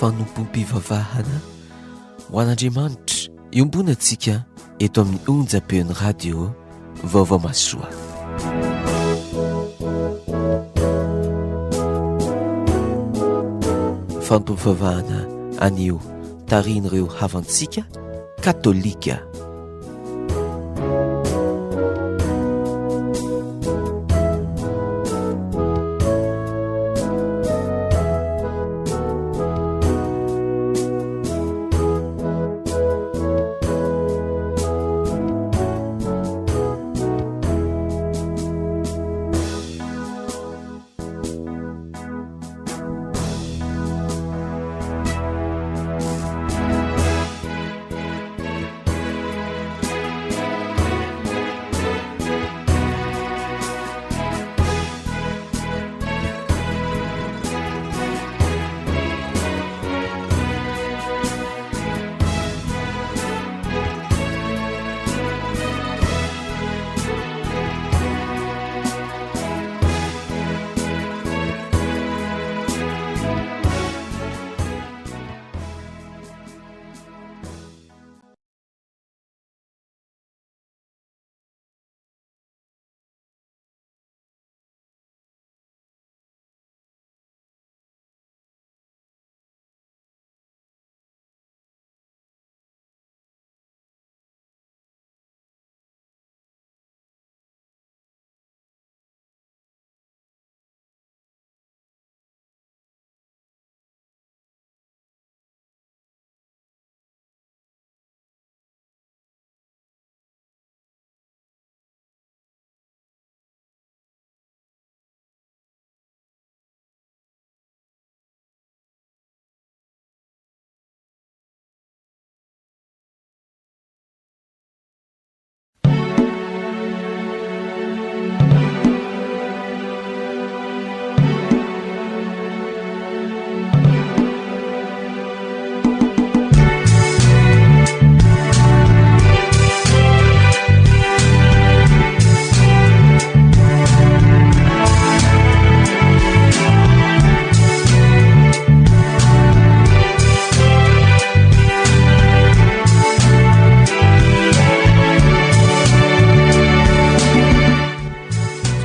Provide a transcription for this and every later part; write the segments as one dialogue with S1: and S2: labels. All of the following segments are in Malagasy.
S1: Fanompoam-pivavahana ho an'Andriamanitra iombonantsika eto amin'ny onjam-peon'ny radio Vaovao Mahasoa. Fanompoam-pivavahana anio tarihin'ireo havantsika katolika.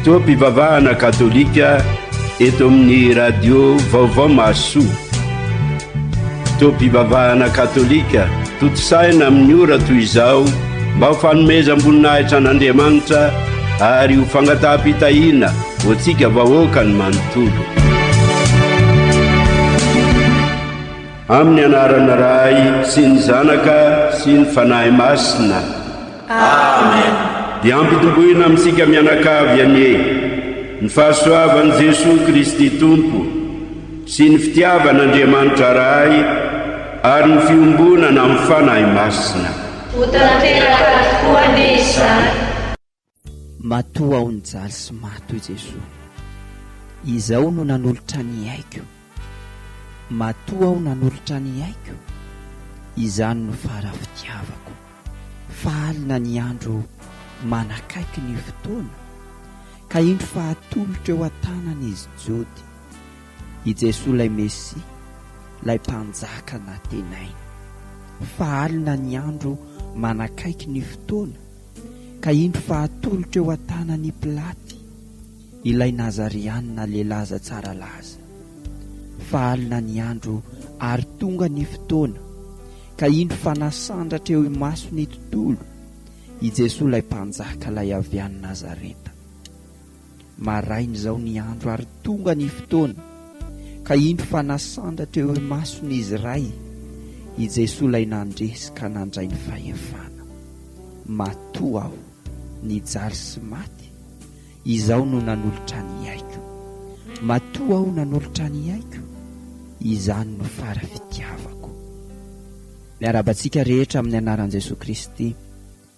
S2: Fotoam-pivavahana katolika eto amin'ny radio Vaovao Mahasoa. Fotoam-pivavahana katolika tontosaina amin'ny ora toy izao mba ho fanomezam-boninahitra an'Andriamanitra ary ho fangataham-pitahiana ho antsika vahoakany manontolo. Amin'ny anaran'ny Ray sy ny Zanaka sy ny Fanahy Masina.
S3: Amen.
S2: Dia ampitomboina amintsika mianakavy anie ny fahasoavan'i Jesoa Kristy Tompo sy ny fitiavan'Andriamanitra Ray ary ny fiombonana amin'ny Fanahy Masina.
S3: Ho tanteraka tokoa anie izany.
S4: Matoa aho nijaly sy maty hoy Jesoa, Izao no nanolotra ny aiko. Matoa aho nanolotra ny aiko, izany no fara fitiavako. Fa alina ny andro manakaiky ny fotoana, ka indro fa atolotra eo an-tanana izy Jody. I Jesoa ilay Mesia, ilay Mpanjaka nantenaina. Fa alina ny andro manakaiky ny fotoana, ka indro fa atolotra eo an-tanan' i Pilaty, ilay Nazareanina lelaza tsara laza. Fa alina ny andro ary tonga ny fotoana, ka indro fa nasandratra eo imason' ny tontolo i Jesoa ilay Mpanjaka ilay avy any Nazareta. Maraina izao ny andro ary tonga ny fotoana, ka indro fa nasandratra eo imason'izy Ray i Jesoa ilay nandresy ka nandray ny fahefana. Matoa aho nijaly sy maty, izaho no nanolotra ny aiko. Matoa aho nanolotra ny aiko, izany no fara fitiavako. Miarahaba antsika rehetra amin'ny anaran'i Jesoa Kristy.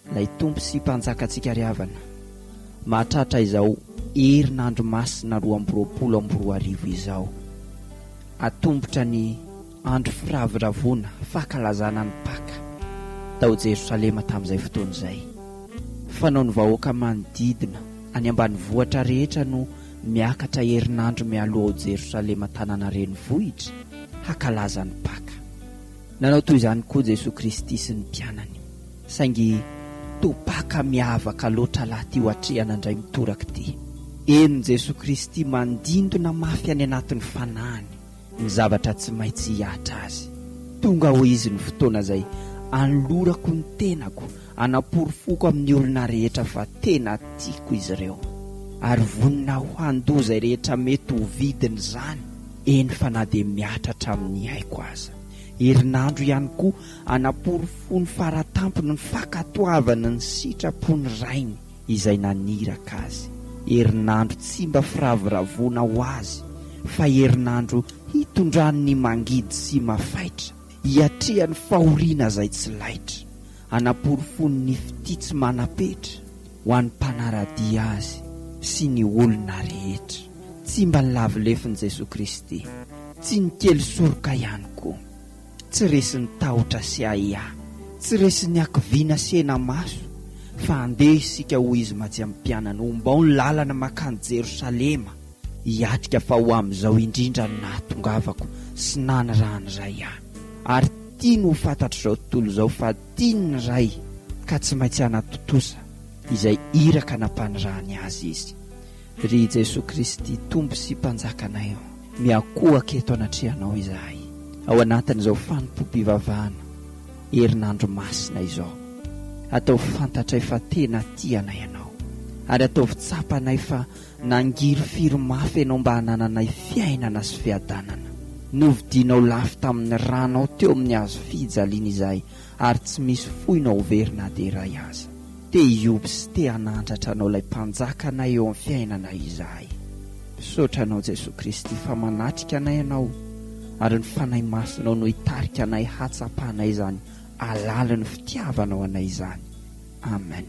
S4: Ilay Tompo sy Mpanjakantsika ry havana, mahatratra izao herinandro masina 2022 izao. Atombotra ny andro firavoravoana fankalazana ny Paka tao Jerosalema tamin'izay fotoana izay. Fanaon'ny vahoaka manodidina any ambanivohitra rehetra no miakatra herinandro mialoha ao Jerosalema tanàna renivohitra. hankalaza ny Paka. Nanao toy izany koa Jesoa Kristy sy ny mpianany. Saingy toa Paka miavaka loatra lahy ity ho atrehana indray mitoraka ity. Henon'i Jesoa Kristy mandindona mafy any anatin'ny fanahiny ny zavatra tsy maintsy hihatra azy. Tonga hoy izy ny fotoana izay anolorako ny tenako hanaporofoko amin'ny olona rehetra fa tena tiako izy ireo. Ary vonona aho handoa izay rehetra mety ho vidin'izany, eny fa na dia mihatra hatramin'ny aiko aza. Herinandro ihany koa hanaporofoany faratampony ny fankatoavany ny sitrapon'ny Rainy izay naniraka azy. Herinandro tsy mba firavoravoana ho azy fa herinandro hitondrany ny mangidy sy mafaitra, hiatrehany fahoriana izay tsy laitra, hanaporofoany ny fitia tsy manam-petra ho an'ny mpanara-dia azy sy ny olona rehetra. Tsy mba nilavo lefin'i Jesoa Kristy, tsy nikely soroka ihany koa. Tsy resin'ny tahotra sy ahiahy, tsy resin'ny hakiviana sy hena-maso, fa andeha isika hoy Izy matsy amin'ny mpianany, ombao ny lalana mankany Jerosalema, hiatrika fa ho amin'izao indrindra no nahatongavako sy nanirahan'ny Ray ahy. Ary tiany ho fantatr'izao tontolo izao fa tiany ny Ray ka tsy maintsy hanatontosa izay iraka nampanirahany Azy Izy. Ry Jesoa Kristy Tompo sy Mpanjakanay ô, miankohoka eto anatrehanao izahay, ao anatin'izao fanompoam-pivavahana herinandro masina izao. Ataovy fantatray fa tena tia anay Ianao, ary ataovy tsapanay fa nangirifiry mafy Ianao mba hanananay fiainana sy fiadanana. Novidianao lafo tamin'ny ranao teo amin'ny hazo fijaliana izahay, ary tsy misy foinao ho very na dia iray aza. Te hihoby sy te hanandratra Anao ilay Mpanjakanay eo amin'ny fiainanay izahay. Misaotra Anao Jesoa Kristy fa manatrika anay Ianao ary ny Fanahy Masinao no hitarika anay hahatsapanay izany halalin'ny fitiavanao anay izany. Amen.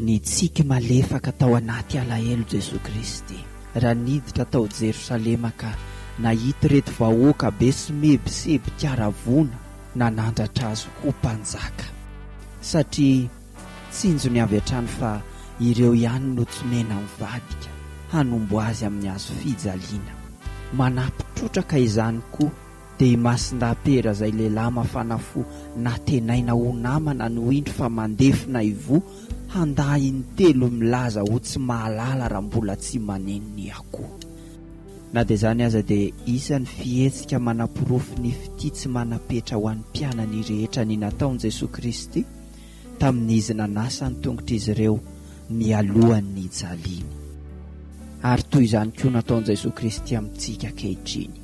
S4: Nitsiky malefaka tao anaty alahelo Jesoa Kristy raha niditra tao Jerosalema ka nahita ireto vahoaka be somebisebika haravoana nanandratra Azy ho Mpanjaka. Satria. Tsinjony avy hatrany fa ireo ihany no tsy mena-mivadika hanombo azy amin'ny hazo fijaliana. Manampy trotraka izany koa dia i Masindahy Pera izay lehilahy mafana fo natenaina ho namana no indro fa mandefona ivoho handà intelo milaza ho tsy mahalala raha mbola tsy maneno ny akoho. Na dia izany aza dia isan'ny fihetsika manaporofo ny fitia tsy manam-petra ho an'ny mpianany rehetra ny nataon'i Jesoa Kristy tamin'izy nanasa ny tongotr'izy ireo mialohan'ny nijaliany. Ary toy izany koa nataon'i Jesoa Kristy amintsika ankehitriny.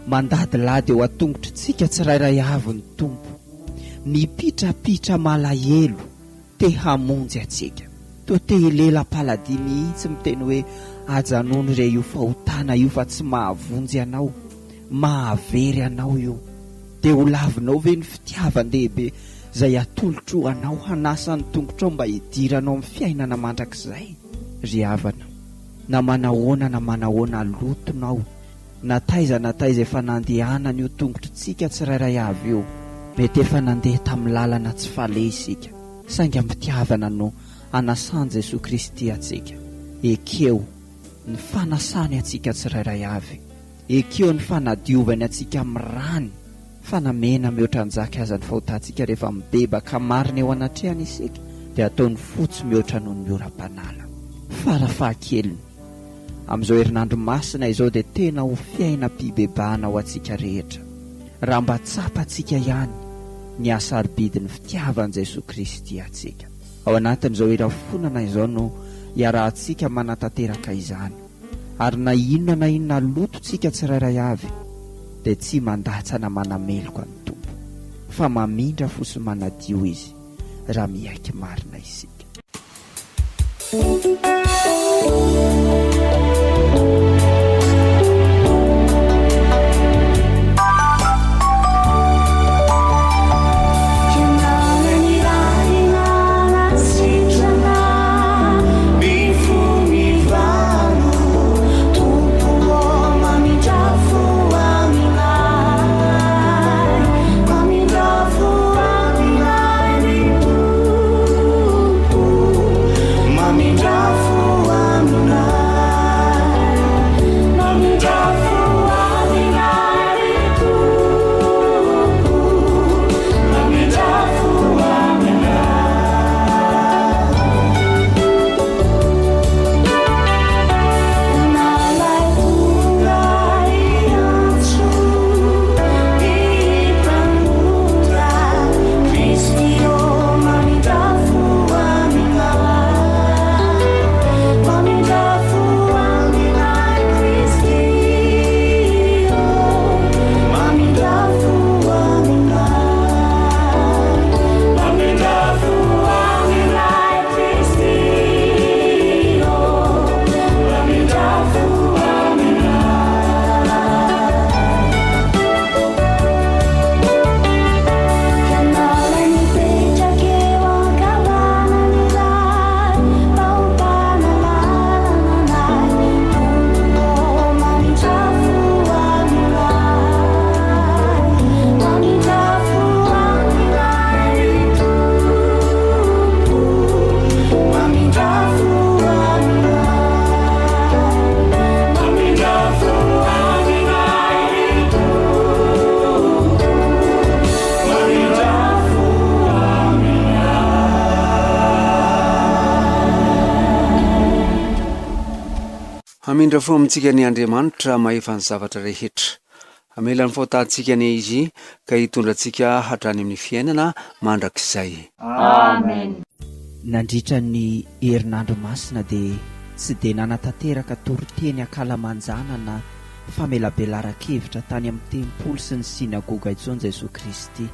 S4: Mandadilady eo an-tongotritsika tsirairay avy ny Tompo. Mipitrapitra malahelo te hamonjy antsika. Toa te hilela-paladia mihitsy miteny hoe ajanony re io fahotana io fa tsy mahavonjy anao, mahavery anao io. Dia ho lavinao ve ny fitiavan-dehibe izay atolotro anao hanasa ny tongotrao mba hidiranao amin'ny fiainana mandrakizay? Ry havana, na manahoana na manahoana lotonao, na taiza na taiza efa nandehanana io tongotritsika tsirairay avy io, mety efa nandeha tamin'ny lalana tsy faleha isika, saingy am-pitiavana no anasan'i Jesoa Kristy antsika. Ekeo ny fanasany antsika tsirairay avy. Ekeo ny fanadiovany antsika amin'ny rany, fa na mena mihoatra anjaky aza ny fahotantsika rehefa mibebaka marina eo anatrehany isika dia ataony fotsy mihoatra noho ny oram-panala. Fara fahakeliny, amin'izao herinandro masina izao dia tena ho fiainam-pibebahana ho antsika rehetra, raha mba tsapantsika ihany ny hasarobidin'ny fitiavan'i Jesoa Kristy antsika. Ao anatin'izao hirafonana izao no iarahantsika manatanteraka izany. Ary na inona na inona lotontsika tsirairay avy dia tsy mandatsa na manameloka ny Tompo, fa mamindra fo sy manadio Izy raha miaiky marina isika.
S5: Hamindra fo amintsika anie Andriamanitra mahefa ny zavatra rehetra. Hamela ny fahotantsika anie Izy ka hitondra antsika hatrany amin'ny fiainana mandrakizay.
S3: Amen.
S4: Nandritra ny herinandro masina dia tsy dia nanatanteraka toriteny ankalamanjana na famelabelaran-kevitra tany amin'ny tempoly sy ny synagoga intsony Jesoa Kristy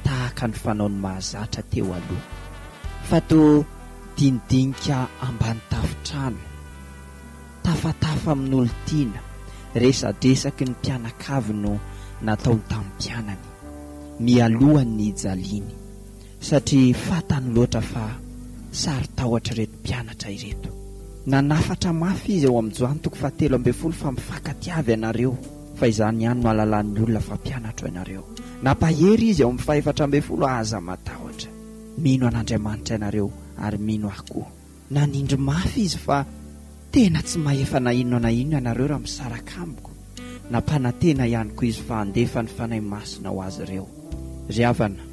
S4: tahaka ny fanaony mahazatra teo aloha, fa toa dinidinika ambany tafontrano, tafatafa amin'olon-tiana, resadresaky ny mpianakavy no nataony tamin'ny mpianany, mialohan'ny nijaliany. Satria fantany loatra fa saro-tahotra ireto mpianatra ireto. Nanafatra mafy izy ao amin'ny Joany toko fahatelo ambin'ny folo fa mifankatiava ianareo, fa izany ihany no ahalalan'ny olona fa mpianatro ianareo. Nampahery izy ao amin'ny fahefatra ambin'ny folo aza matahotra. Mino an'Andriamanitra ianareo ary mino ahy koa. Nanindry mafy izy fa tena tsy mahefa na inona na inona ianareo raha misaraka amiko. Nampanantena ihany koa izy fa handefa ny Fanahy Masina ho azy ireo. Ry havana,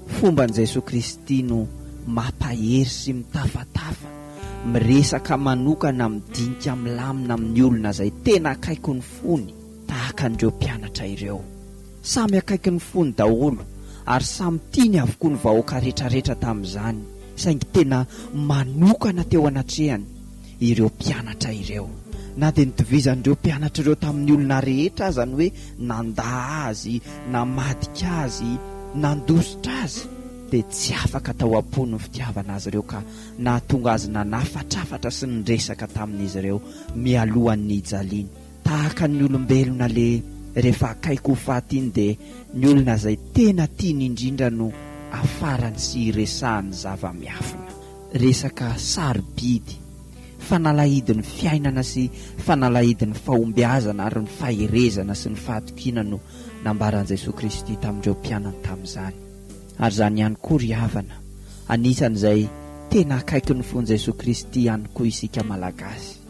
S4: fomban'i Jesoa Kristy no mampahery sy mitafatafa, miresaka manokana, midinika milamina amin'ny olona izay tena akaiky ny fony, tahaka an'ireo mpianatra ireo. Samy akaiky ny fony daholo ary samy tiany avokoa ny vahoaka retraretra tamin'izany saingy tena manokana teo anatrehany ireo mpianatra ireo. Na dia nitovizan'ireo mpianatra ireo tamin'ny olona rehetra aza ny hoe nandà azy, namadika azy, nandositra azy dia tsy afaka tao am-pony ny fitiavana azy ireo ka nahatonga azy nanafatrafatra sy niresaka tamin'izy ireo mialohan'ny hijaliany. Tahaka ny olombelona le rehefa akaiky ho faty iny de ny olona zay tena tiany indrindra no afarany sy iresahany zava-miafina. Resaka sarobidy, fanalahidin'ny fiainana sy fanalahidin'ny fahombiazana ary ny faherezana sy ny fahatokiana no nambaran'i Jesoa Kristy tamin'ireo mpianany tamin'izany. Ary izany ihany koa ry havana, anisan'izay tena akaikin'ny fon'i Jesoa Kristy ihany koa isika Malagasy.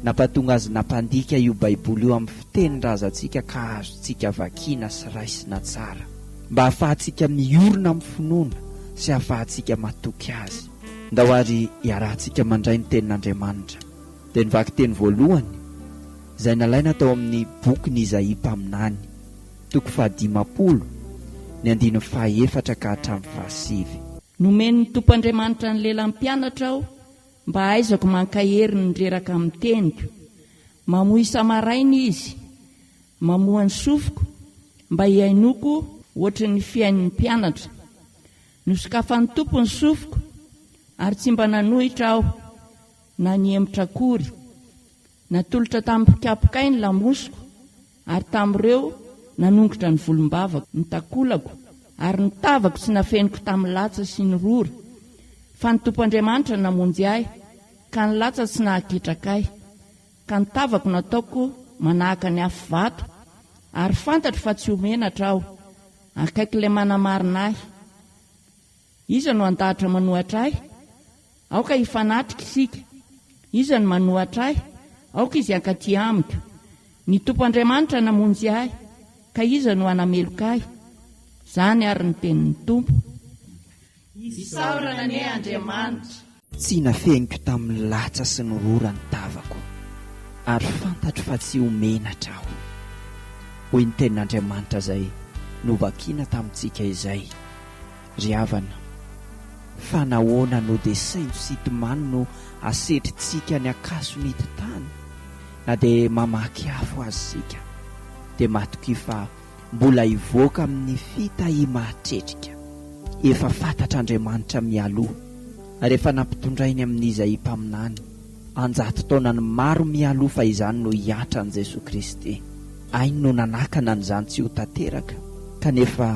S4: Nampatonga azy nampandika io Baiboly io amin'ny fitenin-drazantsika ka azontsika vakiana sy raisina tsara. Mba hahafahantsika miorina amin'ny finoana sy hahafahantsika matoky Azy. Ndao ary hiarahantsika mandray ny Tenin'Andriamanitra. Dia ny vakiteny voalohany, izay nalaina tao amin'ny bokin'i Izaia mpaminany, toko fahadimampolo, ny andininy fahaefatra ka hatramin'ny fahasivy.
S6: Nomen'ny Tompo Andriamanitra ny lelan'ny mpianatra aho Mba hahaizako mankahery ny reraka amin'ny teniko. Mamoha isa-maraina izy, mamoha ny sofiko, mba hihainoako hoatry ny fihainon'ny mpianatra. Nosokafan'ny Tompo ny sofiko, ary tsy mba nanohitra aho, na nihemotra akory. Natolotra tamin'ny mpikapoka ahy ny lamosiko, ary tamin'ireo nanongotra ny volombavako, ny takolako, ary ny tavako tsy nafeniko tamin'ny latsa sy ny rora. Fa ny Tompo Andriamanitra namonjy ahy, ka ny latsa tsy nahaketraka ahy, ka ny tavako nataoko manahaka ny afo vato, ary fantatro fa tsy ho menatra aho, akaiky ilay manamarina ahy. Iza no handahatra manohatra ahy? Aoka hifanatrika isika. Iza no manohatra ahy? Aoka izy hankaty amiko. Ny Tompo Andriamanitra namonjy ahy, ka iza no hanameloka ahy? Izany ary ny tenin'ny Tompo.
S3: Isaorana anie Andriamanitra.
S4: Tsy nafeniko tamin'ny latsa sy ny rora ny tavako, ary fantatro fa tsy ho menatra aho. Hoy ny tenin'Andriamanitra izay novakina tamintsika izay. Ry havana, fa nahoana no dia sainjo sy tomany no asetrintsika ny ankason'ity tany? Na dia mamaky afo aza isika, dia matokia fa mbola hivoaka amin'ny fitahiam-mahatretrika. Efa fantatr'Andriamanitra mialoha, ary efa nampitondrainy amin'Izaia mpaminany, an-jato taonany maro mialoha fa izany no hihatra an'i Jesoa Kristy. Hainy no nanakana an'izany tsy ho tanteraka, kanefa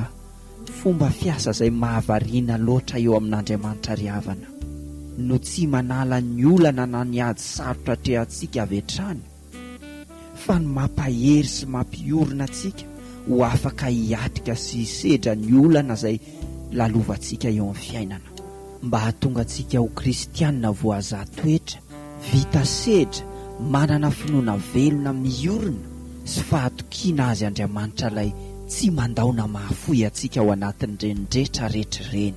S4: Fomba fiasa izay mahavariana loatra eo amin'Andriamanitra ry havana, no tsy manala ny olana na ny ady sarotra atrehantsika avy hatrany, fa ny mampahery sy mampiorina antsika ho afaka hiatrika sy hisedra ny olana izay lalovantsika eo amin'ny fiainana. Mba hahatonga antsika ho kristiana voazaha toetra, vita sedra, manana finoana velona miorina sy fahatokiana Azy Andriamanitra ilay tsy mandao na mahafoy antsika ao anatin'ireny retraretra ireny.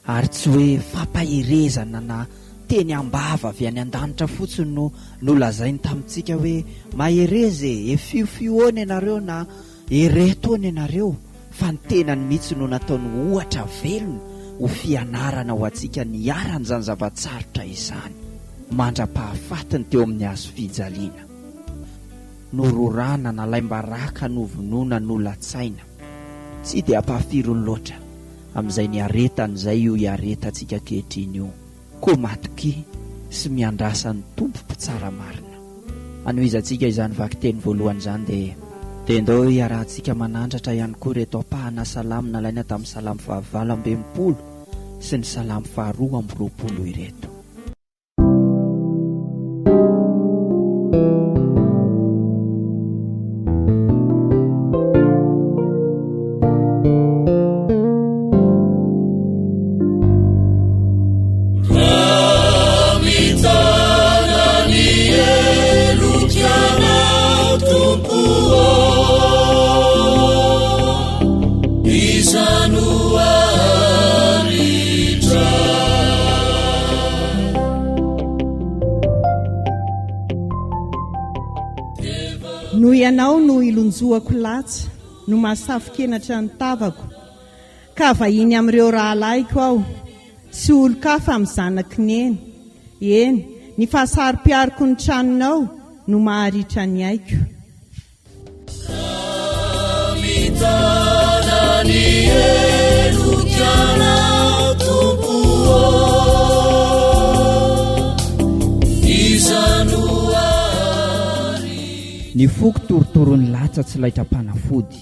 S4: Ary tsy hoe fampaherezana na teny am-bava avy any an-danitra fotsiny no nolazainy tamintsika hoe mahereza e, efiofiona ianareo na Ereto anie nareo fa ny tenany mihitsy no nataony ohatra velona ho fianarana ho antsika niharan'izany zava-tsarotra izany mandra-pahafatiny teo amin'ny hazo fijaliana. Nororana, nalaim-baraka, novonoina, nolatsaina. Tsy dia ampahafiriny loatra amin'izay niaretany izay io iaretantsika ankehitriny io. Koa matokia sy miandrasa ny Tompo Mpitsara marina. Hanohizantsika izany vakiteny voalohany izany dia dia ndao hiarahantsika manandratra ihany koa ireto ampahana salamo nalaina tamin'ny salamo fahavalo amby 60 sy ny salamo faharoa amby 20 ireto.
S7: Ianao no ilonjoako latsa, no mahasafo-kenatra ny tavako, ka vahiny amin'ireo rahalahiko aho, sy olon-kafa amin'ny zanak'i Neny. Eny, ny fahasaro-piaroko ny tranonao no maharitra ny aiko.
S4: Ny foko torotoroin'ny latsa tsy laitram-panafody,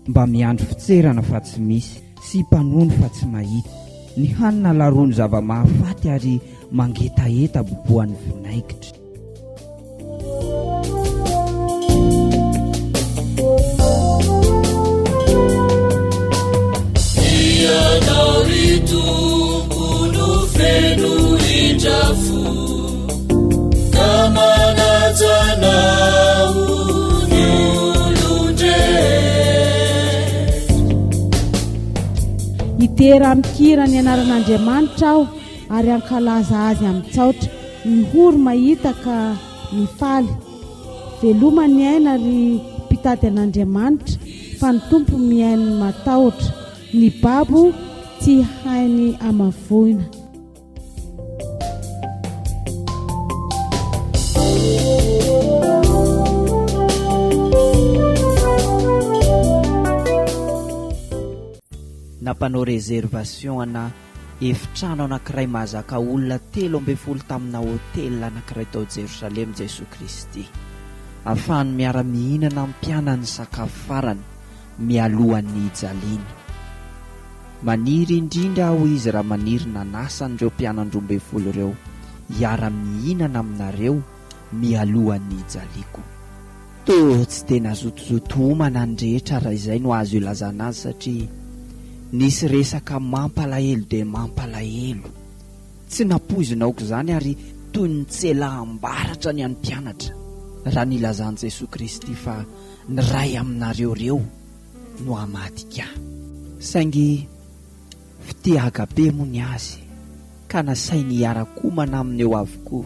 S4: mba miandry fitserana fa tsy misy, sy mpanono fa tsy mahita, ny hanina laroin'ny zava-mahafaty ary mangetaheta bobohan'ny vinaigitra.
S7: Hidera amin-kira ny anaran'Andriamanitra aho ary hankalaza azy amin-tsaotra. Ny ory mahita ka mifaly. Veloma ny aina ry mpitady an'Andriamanitra fa ny Tompo mihaino ny matahotra. Ny babo tsy hainy amavoina.
S4: Nampanao réservation ana Efitrano anankiray mahazaka olona 13 tamina hotely anankiray tao Jerosalema Jesoa Kristy. Ahafahany miara-mihinana amin'ny mpianany ny sakafo farany mialohan'ny hijaliany. Maniry indrindra aho izy raha maniry nanasa an'ireo mpianany 12 ireo hiara-mihinana aminareo mialohan'ny hijaliako. Toa tsy dia nazotozoto homana ny rehetra raha izay no azo ilazana azy satria nisy resaka mampalahelo dia mampalahelo. Tsy nampoizina aok'izany ary toy ny tselaham-baratra ny an'ny mpianatra raha nilazan'i Jesoa Kristy fa ny ray aminareo ireo no hamadika ahy. Saingy Fitia agape moa ny azy ka nasainy hiara-komana aminy eo avokoa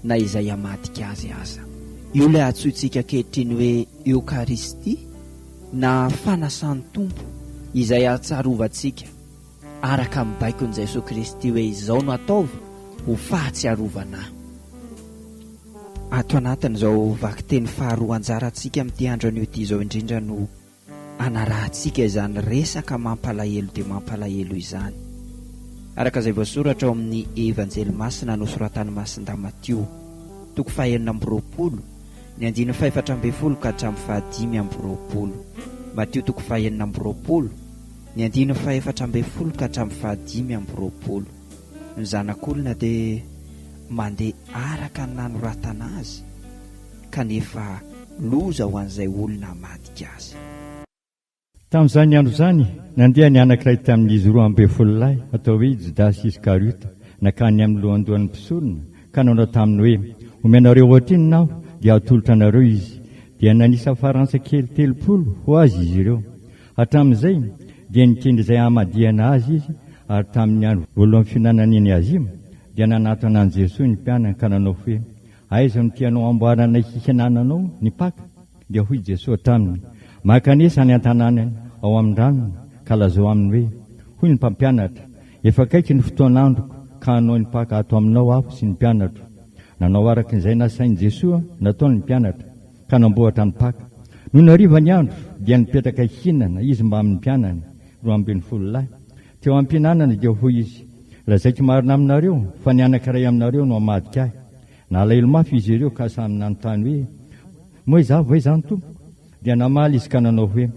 S4: na izay hamadika azy aza. Io ilay antsointsika ankehitriny hoe Eokaristia na Fanasan'ny Tompo izay ahatsiarovantsika araka ny baikon'i Jesoa Kristy hoe izao no ataovy ho fahatsiarovana ahy. Ato anatin'izao vakiteny faharoa anjarantsika amin'ity andro anio ity izao indrindra no Anarahantsika izany resaka mampalahelo dia mampalahelo izany. Araka izay voasoratra ao amin'ny Evanjely Masina nosoratan'i Masindahy Matio, toko fahenina amby roapolo, ny andininy fahefatra ambin'ny folo ka hatramin'ny fahadimy amby roapolo. Matio toko fahenina amby roapolo, ny andininy fahefatra ambin'ny folo ka hatramin'ny fahadimy amby roapolo. Ny Zanak'olona dia mandeha araka ny nanoratana azy. kanefa loza ho an'izay olona hamadika azy.
S8: Tamin'izany andro izany, nandeha ny anankiray tamin'izy 12 lahy, atao hoe Jodasy Iskariota, nankany amin'ny lohandohan'ny mpisorona, ka nanao taminy hoe, Omenareo ohatrinona aho, dia hatolotra anareo izy. Dia nanisa farantsa kely 30 ho azy izy ireo. Hatramin'izay, dia nikendry izay hamadihana azy izy, ary tamin'ny andro voalohan'ny fihinanany ny azima, dia nanatona an'i Jesoa ny mpianany ka nanao hoe, Aiza no tianao hamboaranay hihinananao ny Paka? Dia hoy Jesoa taminy, Mankanesa any an-tanàna ao amin-dranony, ka lazao aminy hoe, Hoy ny Mpampianatra, Efa akaiky ny fotoan'androko, ka hanao ny Paka ato aminao aho sy ny mpianatro. Nanao araka izay nasain'i Jesoa nataony ny mpianatra, ka namboatra ny Paka. Nony hariva ny andro, dia nipetraka hihinana izy mbamin'ny mpianany 12 lahy. Teo am-pihinanana dia hoy izy, Lazaiko marina aminareo, fa ny anankiray aminareo no hamadika ahy. Nalahelo mafy izy ireo ka samy nanontany hoe, Moa izaho va izany, Tompoko? Dia namaly izy ka nanao hoe,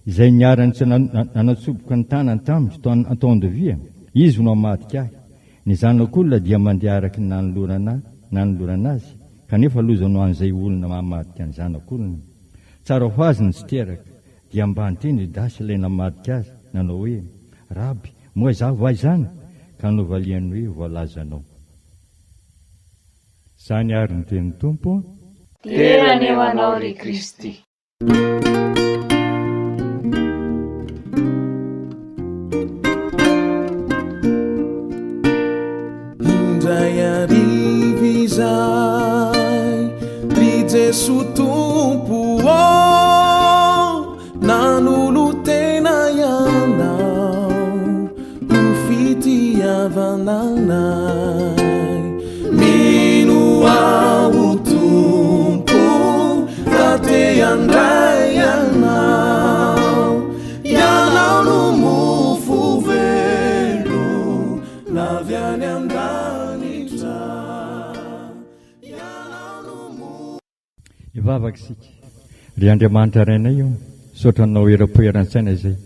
S8: Izay niara-nanatsoboka ny tanany tamiko tao an-dovia, izy no hamadika ahy. Ny Zanak'olona dia mandeha araka ny nanolorana azy, kanefa loza no an'izay olona mamadika ny Zanak'olona. Tsara ho azy ny tsy teraka. Dia mba niteny Jodasy ilay namadika azy, nanao hoe, Raby, moa izaho va izany? Ka novaliany hoe, Voalazanao. Izany àry ny tenin'ny Tompo.
S3: Dera anie ho Anao, ry Kristy.
S9: Indray hariva izay, ry Jesoa Tompo. Nanolo-tena Ianao ho fitiavana anay. Mino aho Tompo fa te handray Anao. Ianao no mofo velona avy any an-danitra. Ianao no mofo.
S8: Hivavaka isika. Ry Andriamanitra Rainay o, misaotra Anao eram-po eran-tsaina izay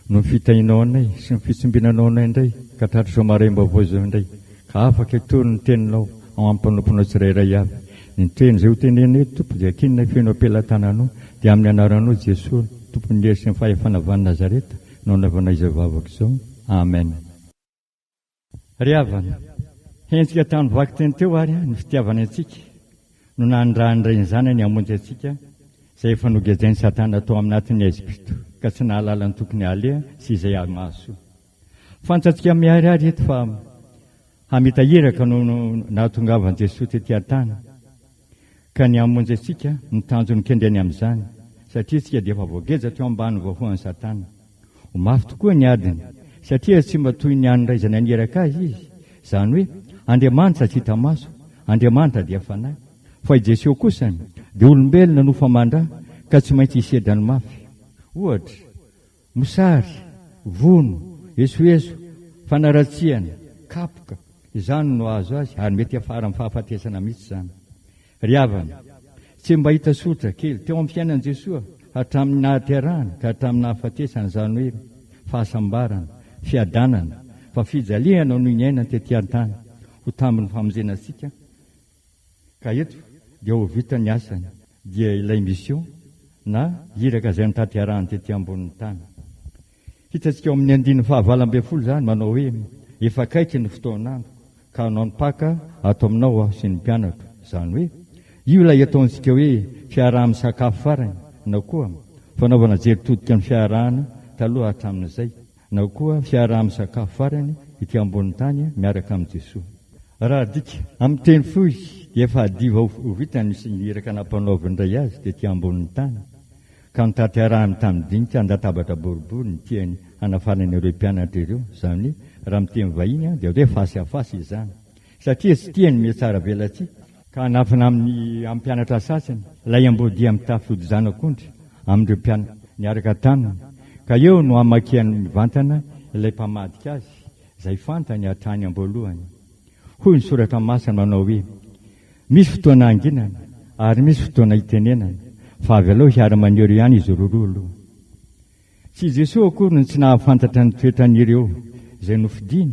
S8: noho ny fitahianao anay sy ny fitsimbinanao anay indray ka tratra izao maraim-baovao izao indray ka afaka hitory ny Teninao ao amin'ny mpanomponao tsirairay avy. Ny teny izay ho tenenina eto Tompo dia ankininay feno am-pelatananao dia amin'ny anaranao Jesoa Tompon'ny hery sy ny fahefana avy any Nazareta no anaovanay izao vavaka izao. Amen. Ry havana, henjika tamin'ny vakiteny teo ary ny fitiavany antsika no nanirahan'ny Rainy Zanany hamonjy antsika izay efa nogejain'i Satana tao aminatin'ny haizim-pito ka tsy nahalala ny tokony haleha sy izay mahasoa. Fantatsika miharihary eto fa hamita iraka no nahatongavan'i Jesoa tety an-tany ka ny hamonjy antsika no tanjony kendreny amin'izany satria isika dia efa voageja teo ambany vahoan'i Satana. Ho mafy tokoa ny adiny, satria tsy mba toy ny an'ny Ray izay naniraka Azy Izy, izany hoe, Andriamanitra tsy hita maso, Andriamanitra dia Fanahy. Fa i Jesoa kosa dia olombelona nofo aman-dra ka tsy maintsy hisedra ny mafy. Ohatra, mosary, vono, esoeso, fanaratsiana, kapoka, izany no hahazo azy ary mety hiafara amin'ny fahafatesana mihitsy izany. Ry havana, tsy mba hita soritra kely teo amin'ny fiainan'i Jesoa hatramin'ny nahaterahany ka hatramin'ny nahafatesany izany hoe fahasambarana, fiadanana, fa fijaliana no niainany tety an-tany ho tambin'ny famonjena antsika ka eto dia ho vita ny asany dia ilay mission na iraka izay notanterahany tety ambonin'ny tany. Hitantsika ao amin'ny andininy fahavalo ambin'ny folo izany manao hoe, Efa akaiky ny fotoan'andro, ka hanao ny Paka ato aminao aho sy ny mpianatro. Izany hoe, io ilay ataontsika hoe fiaraha-misakafo farany, na koa fanaovana jery todika ny fiarahana taloha hatramin'izay, na koa fiaraha-misakafo farany ety ambonin'ny tany miaraka amin'i Jesoa. Raha adika amin'ny teny fohy dia efa hadiva ho vita ny iraka nampanaovin'ny Ray azy tety ambonin'ny tany. Ka notanterahiny tamin'ny dinika an-databatra boribory ny tiany hanafanana ireo mpianatra ireo, izany hoe raha miteny vahiny dia hoe face à face izany, satria tsy tiany mihatsara velatsihy, ka hanafina amin'ny mpianatra sasany ilay amboadia mitafy hodi-zanak'ondry amin'ireo mpianatra niaraka taminy, ka eo no hamakiany mivantana ilay mpamadika azy, izay fantany hatrany am-boalohany. Hoy ny Soratra Masina manao hoe, Misy fotoana hanginana ary misy fotoana hitenenana, fa avy aleo hiara-maniry ihany izy roroa aloha. Tsy i Jesoa akory no tsy nahafantatra ny toetran'ireo izay nofidiny,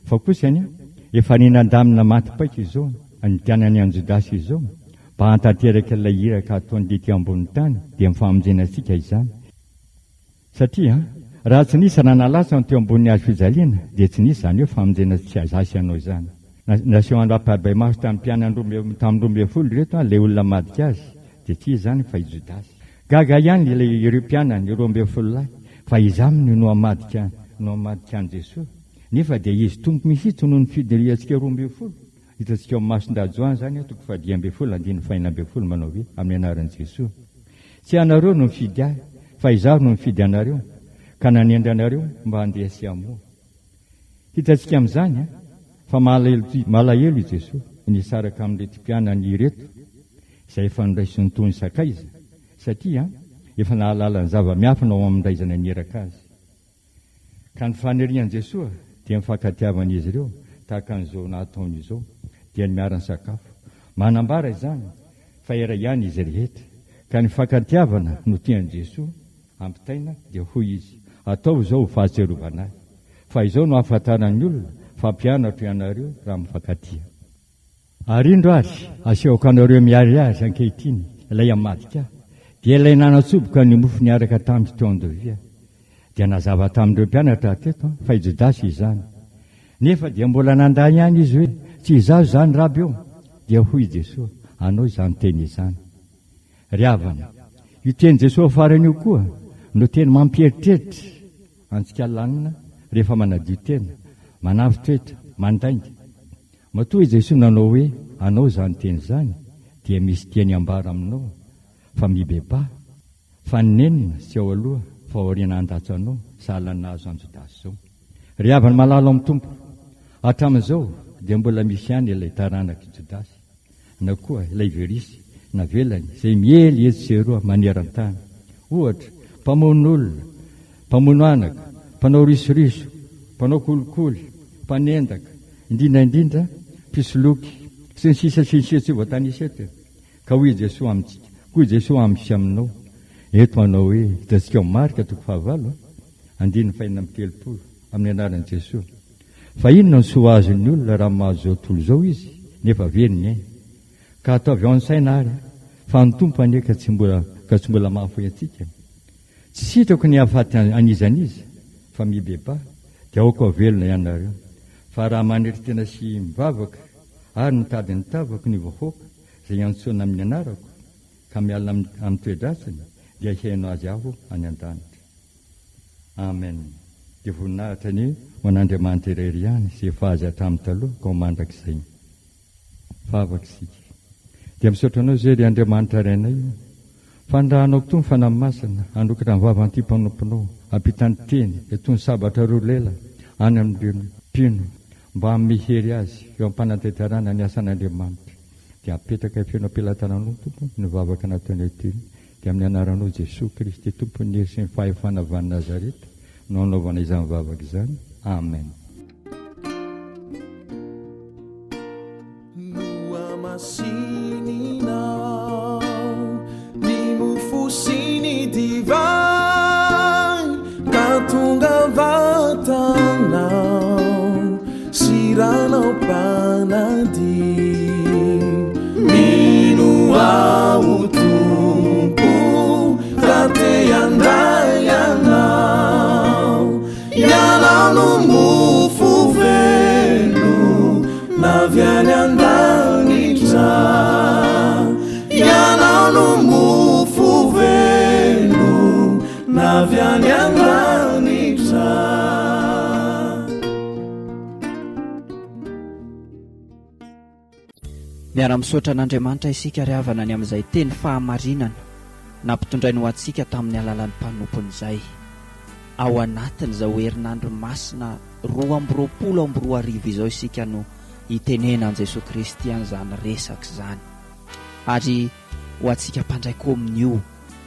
S8: fa kosa anie efa ninandamina maty paika izao ny mpianany an'i Jodasy izao, mba hahantanteraka ilay iraka ataony tety ambony tany, dia ny famonjena antsika izany. Satria raha tsy nisy ra nalatsany teo ambonin'ny hazo fijaliana dia tsy nisy izany hoe famonjena tsy aza sy anao izany. Naseho an-dRapahabaimaso tamin'ny mpianany tamin'ny 12 ireto ilay olona namadika azy dia tsy iza izany fa i Jodasy. Gaga ihany ilay ireo mpianany 12 lahy fa iza aminy no hamadika no hamadika an'i Jesoa nefa dia izy Tompo mihitsy no nifidy ny antsika 12. Hitantsika ao amin'ny Masindahy Joany izany toko faha-15 andininy faha-16 manao hoe amin'ny anaran'i Jesoa. Tsy ianareo no nifidy ahy, fa izaho no nifidy anareo, ka nanendry anareo mba handeha sy hamoa. Hitantsika amin'izany fa malahelo i Jesoa ny hisaraka amin'ireto mpianany ireto, izay efa noraisiny toy ny sakaiza, satria efa nahalala ny zava-miafina ao amin'ny Ray izay naniraka azy. Ka ny fanirian'i Jesoa dia ny fankatiavan'izy ireo tahaka an'izao nataony izao, dia ny miara-misakafo. Manambara izany fa iray ihany izy rehetra, ka ny fankatiavana no tian'i Jesoa hampitaina dia hoy Izy, Ataovy izao ho fahatsiarovana Ahy, fa izao no ahafantaran'ny olona fa mpianatro ianareo raha mifankatia. Ary indro ary, asehoko anareo miharihary ankehitriny ilay hamadika ahy, dia ilay nanatsoboka ny mofo niaraka tamiko teo an-dovia. Dia nazava tamin'ireo mpianatra teto fa i Jodasy izany. Nefa dia mbola nandà ihany izy hoe, Tsy izaho izany, Raby ô! Dia hoy i Jesoa, Anao izany teny izany. Ry havana, io tenin'i Jesoa farany io koa no teny mampieritreritra antsika lanina rehefa manadio tena, manavy-toetra, mandainga. Matoa i Jesoa nanao hoe anao izany teny izany dia misy tiany ambara aminao fa mibebaha, fa ny nenina tsy ao aloha. fahoriana handatsa anao sahala ny nahazo an'i Jodasy izao. Ry havana malala ao amin'ny Tompo, hatramin'izao dia mbola misy ihany ilay taranak'i Jodasy, na koa ilay virus navelany izay miely etsy sy eroa maneran-tany. Ohatra, mpamono olona, mpamono anaka, mpanao risoriso, mpanao kolikoly, mpanendaka, indrindra indrindra mpisoloky, sy ny sisa sy ny sisa tsy voatanisa eto e. Ka hoy i Jesoa amintsika, hoy Jesoa amiko sy aminao, eto manao hoe, hitantsika ao Marka toko fahavalo, andininy fahenina 36, amin'ny anaran'i Jesoa. Fa inona no soa azon'ny olona raha mahazo izao tontolo izao izy nefa very ny ainy? Ka ataovy ao an-tsaina àry fa ny Tompo anie ka tsy mbola ka tsy mbola mahafoy antsika. Tsy sitrako ny hahafaty an'iza an'iza fa mibebaha dia aoka ho velona ianareo. Fa raha manery tena sy mivavaka ary mitady ny tavako ny vahoaka izay iantsoana amin'ny anarako ka miala amin'ny toe-dratsiny dia hihaino azy aho any an-danitra. Amen. Dia voninahitra anie ho an'Andriamanitra irery ihany izay efa azy hatramin'ny taloha ka ho mandrakizay. Vavaka isika. Dia misaotra anao izay ry Andriamanitra Rainay o. Fa nirahanao koa ny Fanahy Masina hanokatra ny vavan'ity mpanomponao, hampita ny teny, toy ny sabatra roa lela any amin'ireo mpino mba hanome hery azy eo am-panatanterahana ny asan'Andriamanitra. Dia apetraka feno am-pelatananao Tompo ny vavaka nataonay ity. Dia amin'ny anaranao Jesoa Kristy Tompon'ny hery sy ny fahefana avy any Nazareta no anaovana izany vavaka izany. Amen.
S9: Nohamasininao ny mofo sy ny divay ka tonga vatanao sy ranao mpanadio. Mino aho Tompo ka te handray Anao. Ianao no mofo velona avy any an-danitra. Ianao no mofo velona avy any an-danitra.
S4: Miara-misaotra an'Andriamanitra isika ry havana ny amin'izay teny fahamarinana nampitondrainy ho antsika tamin'ny alalan'ny mpanompony izay. Ao anatin'izao herinandro masina 2022 izao isika no itenenan'i Jesoa Kristy an'izany resaka izany. Ary ho antsika mpandray komonio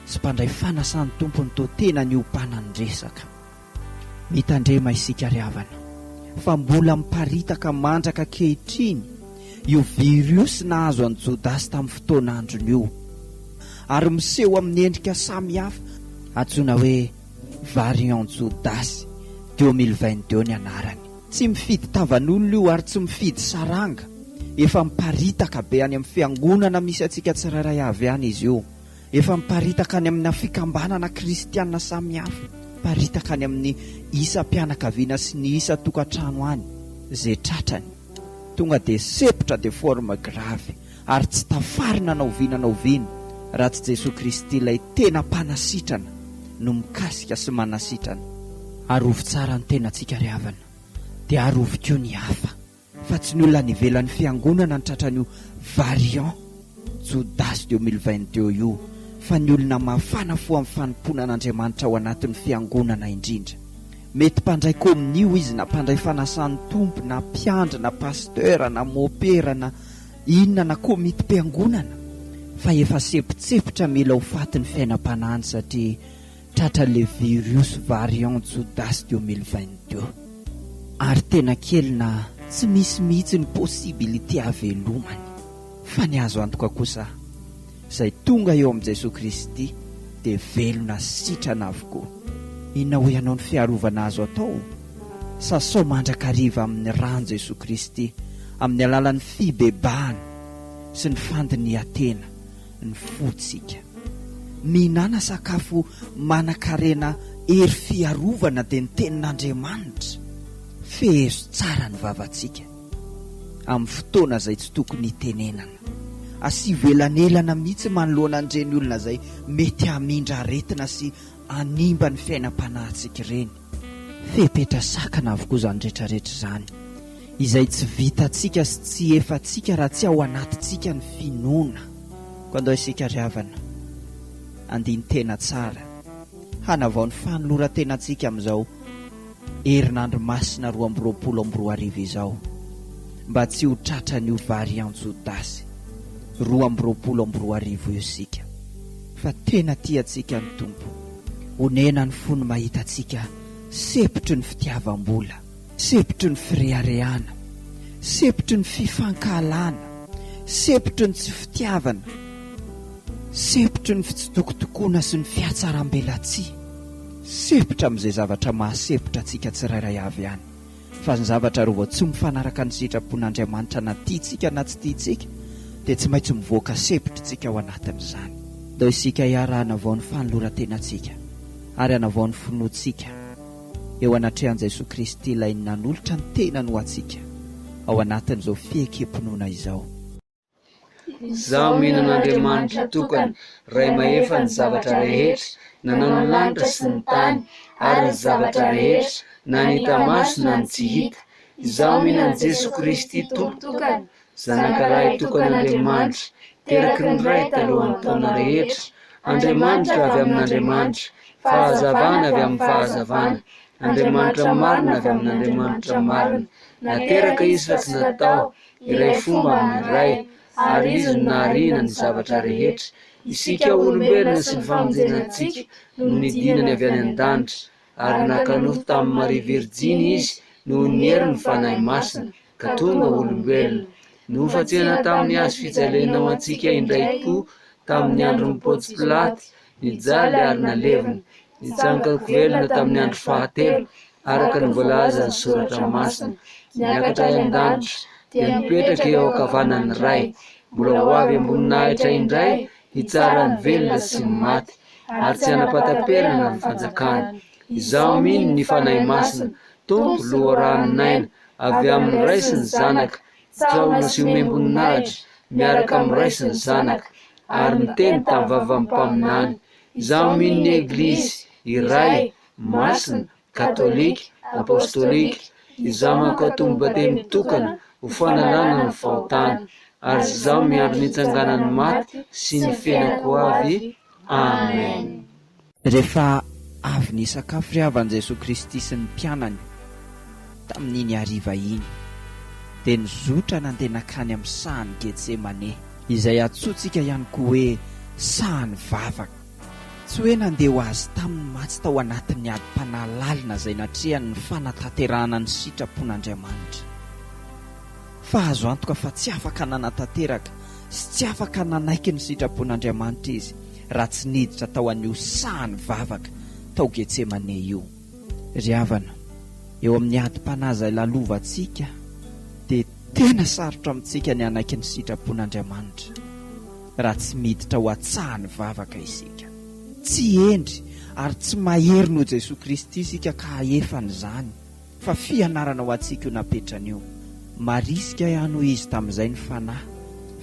S4: sy mpandray fanasan'ny Tompo no toa tena niompanan'ny resaka. Mitandrema isika ry havana fa mbola miparitaka mandraka ankehitriny io virus nahazo an'i Jodasy tamin'ny fotoan'androny io ary miseho amin'ny endrika samihafa antsoina hoe variant Jodasy 2022 ny anarany. Tsy mifidy tavan'olona io ary tsy mifidy saranga, efa miparitaka be any amin'ny fiangonana misy antsika tsirairay avy any izy io. Efa miparitaka any amina fikambanana kristiana samihafa, miparitaka any amin'ny isam-pianakaviana sy ny isan-tokantrano any izay tratrany. Tonga dia sempotra dia forme grave ary tsy tafarina na oviana na oviana raha tsy Jesoa Kristy ilay tena mpanasitrana no mikasika sy manasitrana. Arovy tsara ny tenantsika ry havana dia arovy koa ny hafa. Fa tsy ny olona any ivelan'ny fiangonana no tratran'io variant Jodasy 2022 io fa ny olona mafana fo amin'ny fanompoana an'Andriamanitra ao anatin'ny fiangonana indrindra. Mety mpandray kominio izy na mpandray fanasan'ny Tompo na mpiandry na pasteur na mopera na inona na komitim-piangonana fa efa sepotsepotra mila ho faty ny fiainam-panahiny satria Tratra le virus variant Jodasy 2022. Ary tena kely na tsy misy mihitsy ny possibilité havelomany. Fa ny azo antoka kosa, izay tonga eo amin'i Jesoa Kristy dia velona sy sitrana avokoa. Inona hoy ianao ny fiarovana azo atao? Sasao mandrakariva amin'ny ràn'i Jesoa Kristy amin'ny alalan'ny fibebahana sy ny fandinihan-tena ny fontsika. Mihinàna sakafo manankarena hery fiarovana dia ny Tenin'Andriamanitra. Fehezo tsara ny vavantsika amin'ny fotoana izay tsy tokony hitenenana. Asivo elanelana mihitsy manoloana an'ireny olona izay mety hamindra aretina sy hanimba ny fiainam-panahintsika ireny. Fepetra sakana avokoa izany rehetrarehetra izany, izay tsy vitantsika sy tsy efantsika raha tsy ao anatintsika ny finoana. Koa andao isika ry havana handini-tena tsara, hanavao ny fanoloran-tenantsika amin'izao herinandro masina 2022 izao mba tsy ho tratran'io variant Jodasy 2022 io isika fa tena tia antsika ny Tompo. Onena ny fony mahita antsika sepotry ny fitiavam-bola, sepotry ny fireharehana, sepotry ny fifankahalana, sepotry ny tsy fitiavana, sepotry ny fitsitokotokoana sy ny fihatsarambelatsihy, sempotra amin'izay zavatra mahasempotra antsika tsirairay avy any. Fa ny zavatra roa vao tsy mifanaraka ny sitrapon'Andriamanitra na tiantsika na tsy tiantsika dia tsy maintsy mivoaka sempotra isika ao anatin'izany. Ndao isika hiara-hanavao ny fanoloran-tenantsika ary hanavao ny finoantsika eo anatrehan'i Jesoa Kristy ilay nanolotra ny tenany ho antsika ao anatin'izao fiekem-pinoana izao.
S3: Izaho mino an'Andriamanitra tokana, Ray mahefa ny zavatra rehetra, nanao ny lanitra sy ny tany, ary ny zavatra rehetra, na ny hita maso na ny tsy hita. Izaho mino an'i Jesoa Kristy Tompo tokana, Zanaka lahy tokan'Andriamanitra, teraky ny Ray talohan'ny taona rehetra, Andriamanitra avy amin'Andriamanitra, fahazavana avy amin'ny fahazavana, Andriamanitra marina avy amin'Andriamanitra marina, nateraka Izy fa tsy natao, iray fomba amin'ny Ray, ary Izy no nahariana ny zavatra rehetra. Isika olombelona sy ny famonjena antsika no nidinany avy any an-danitra, ary naka nofo tamin'i Maria Virjiny Izy noho ny herin'ny Fanahy Masina, ka tonga olombelona. Nofatsena tamin'ny hazo fijaliana ho antsika indray koa tamin'ny andron'i Pontsy Pilaty, nijaly ary nalevina. Nitsangan-ko velona tamin'ny andro fahatelo, araka ny voalazan'ny Soratra Masina. Niakatra any an-danitra, dia nipetraka eo ankavanan'ny Ray. Mbola ho avy am-boninahitra indray hitsara ny velona sy ny maty, ary tsy hanam-pahataperana ny fanjakany. Izaho mino ny Fanahy Masina, Tompo, loharanon'aina, avy amin'ny Ray sy ny Zanaka, Jaona sy omem-boninahitra miaraka amin'ny Ray sy ny Zanaka, ary niteny tamin'ny vavan'ny mpaminany, Izaho mino ny Eglizy, iray, masina, katolika, apostolika, izaho mankatò ny batemy tokana ho fanalana ny fahotana, ary izaho miandry ny hitsanganan'ny maty sy ny fiainako ho avy. Amen.
S4: Rehefa avy nisakafo ry havana Jesoa Kristy sy ny mpianany tamin'iny hariva iny, dia nizotra nandeha nankany amin'ny sahan'i Getsemane, izay antsointsika ihany koa hoe sahan'ny vavaka. Tsy hoe nandeha ho azy taminy mantsy tao anatin'ny adim-panahy lalina izay natrehany ny fanatanterahana ny sitrapon'Andriamanitra. Fa azo antoka fa tsy afaka nanatanteraka sy tsy afaka nanaiky ny sitrapon'Andriamanitra izy raha tsy niditra tao an'io sahan'ny vavaka tao Getsemane io. Ry havana, eo amin'ny adim-panahy izay lalovantsika dia tena sarotra amintsika ny hanaiky ny sitrapon'Andriamanitra raha tsy miditra ao an-tsahan'ny vavaka isika. Tsy hendry ary tsy mahery noho Jesoa Kristy isika ka hahefa an'izany. Fa fianarana ho antsika io napetrany io. Marisika ihany hoy izy tamin'izay ny fanahy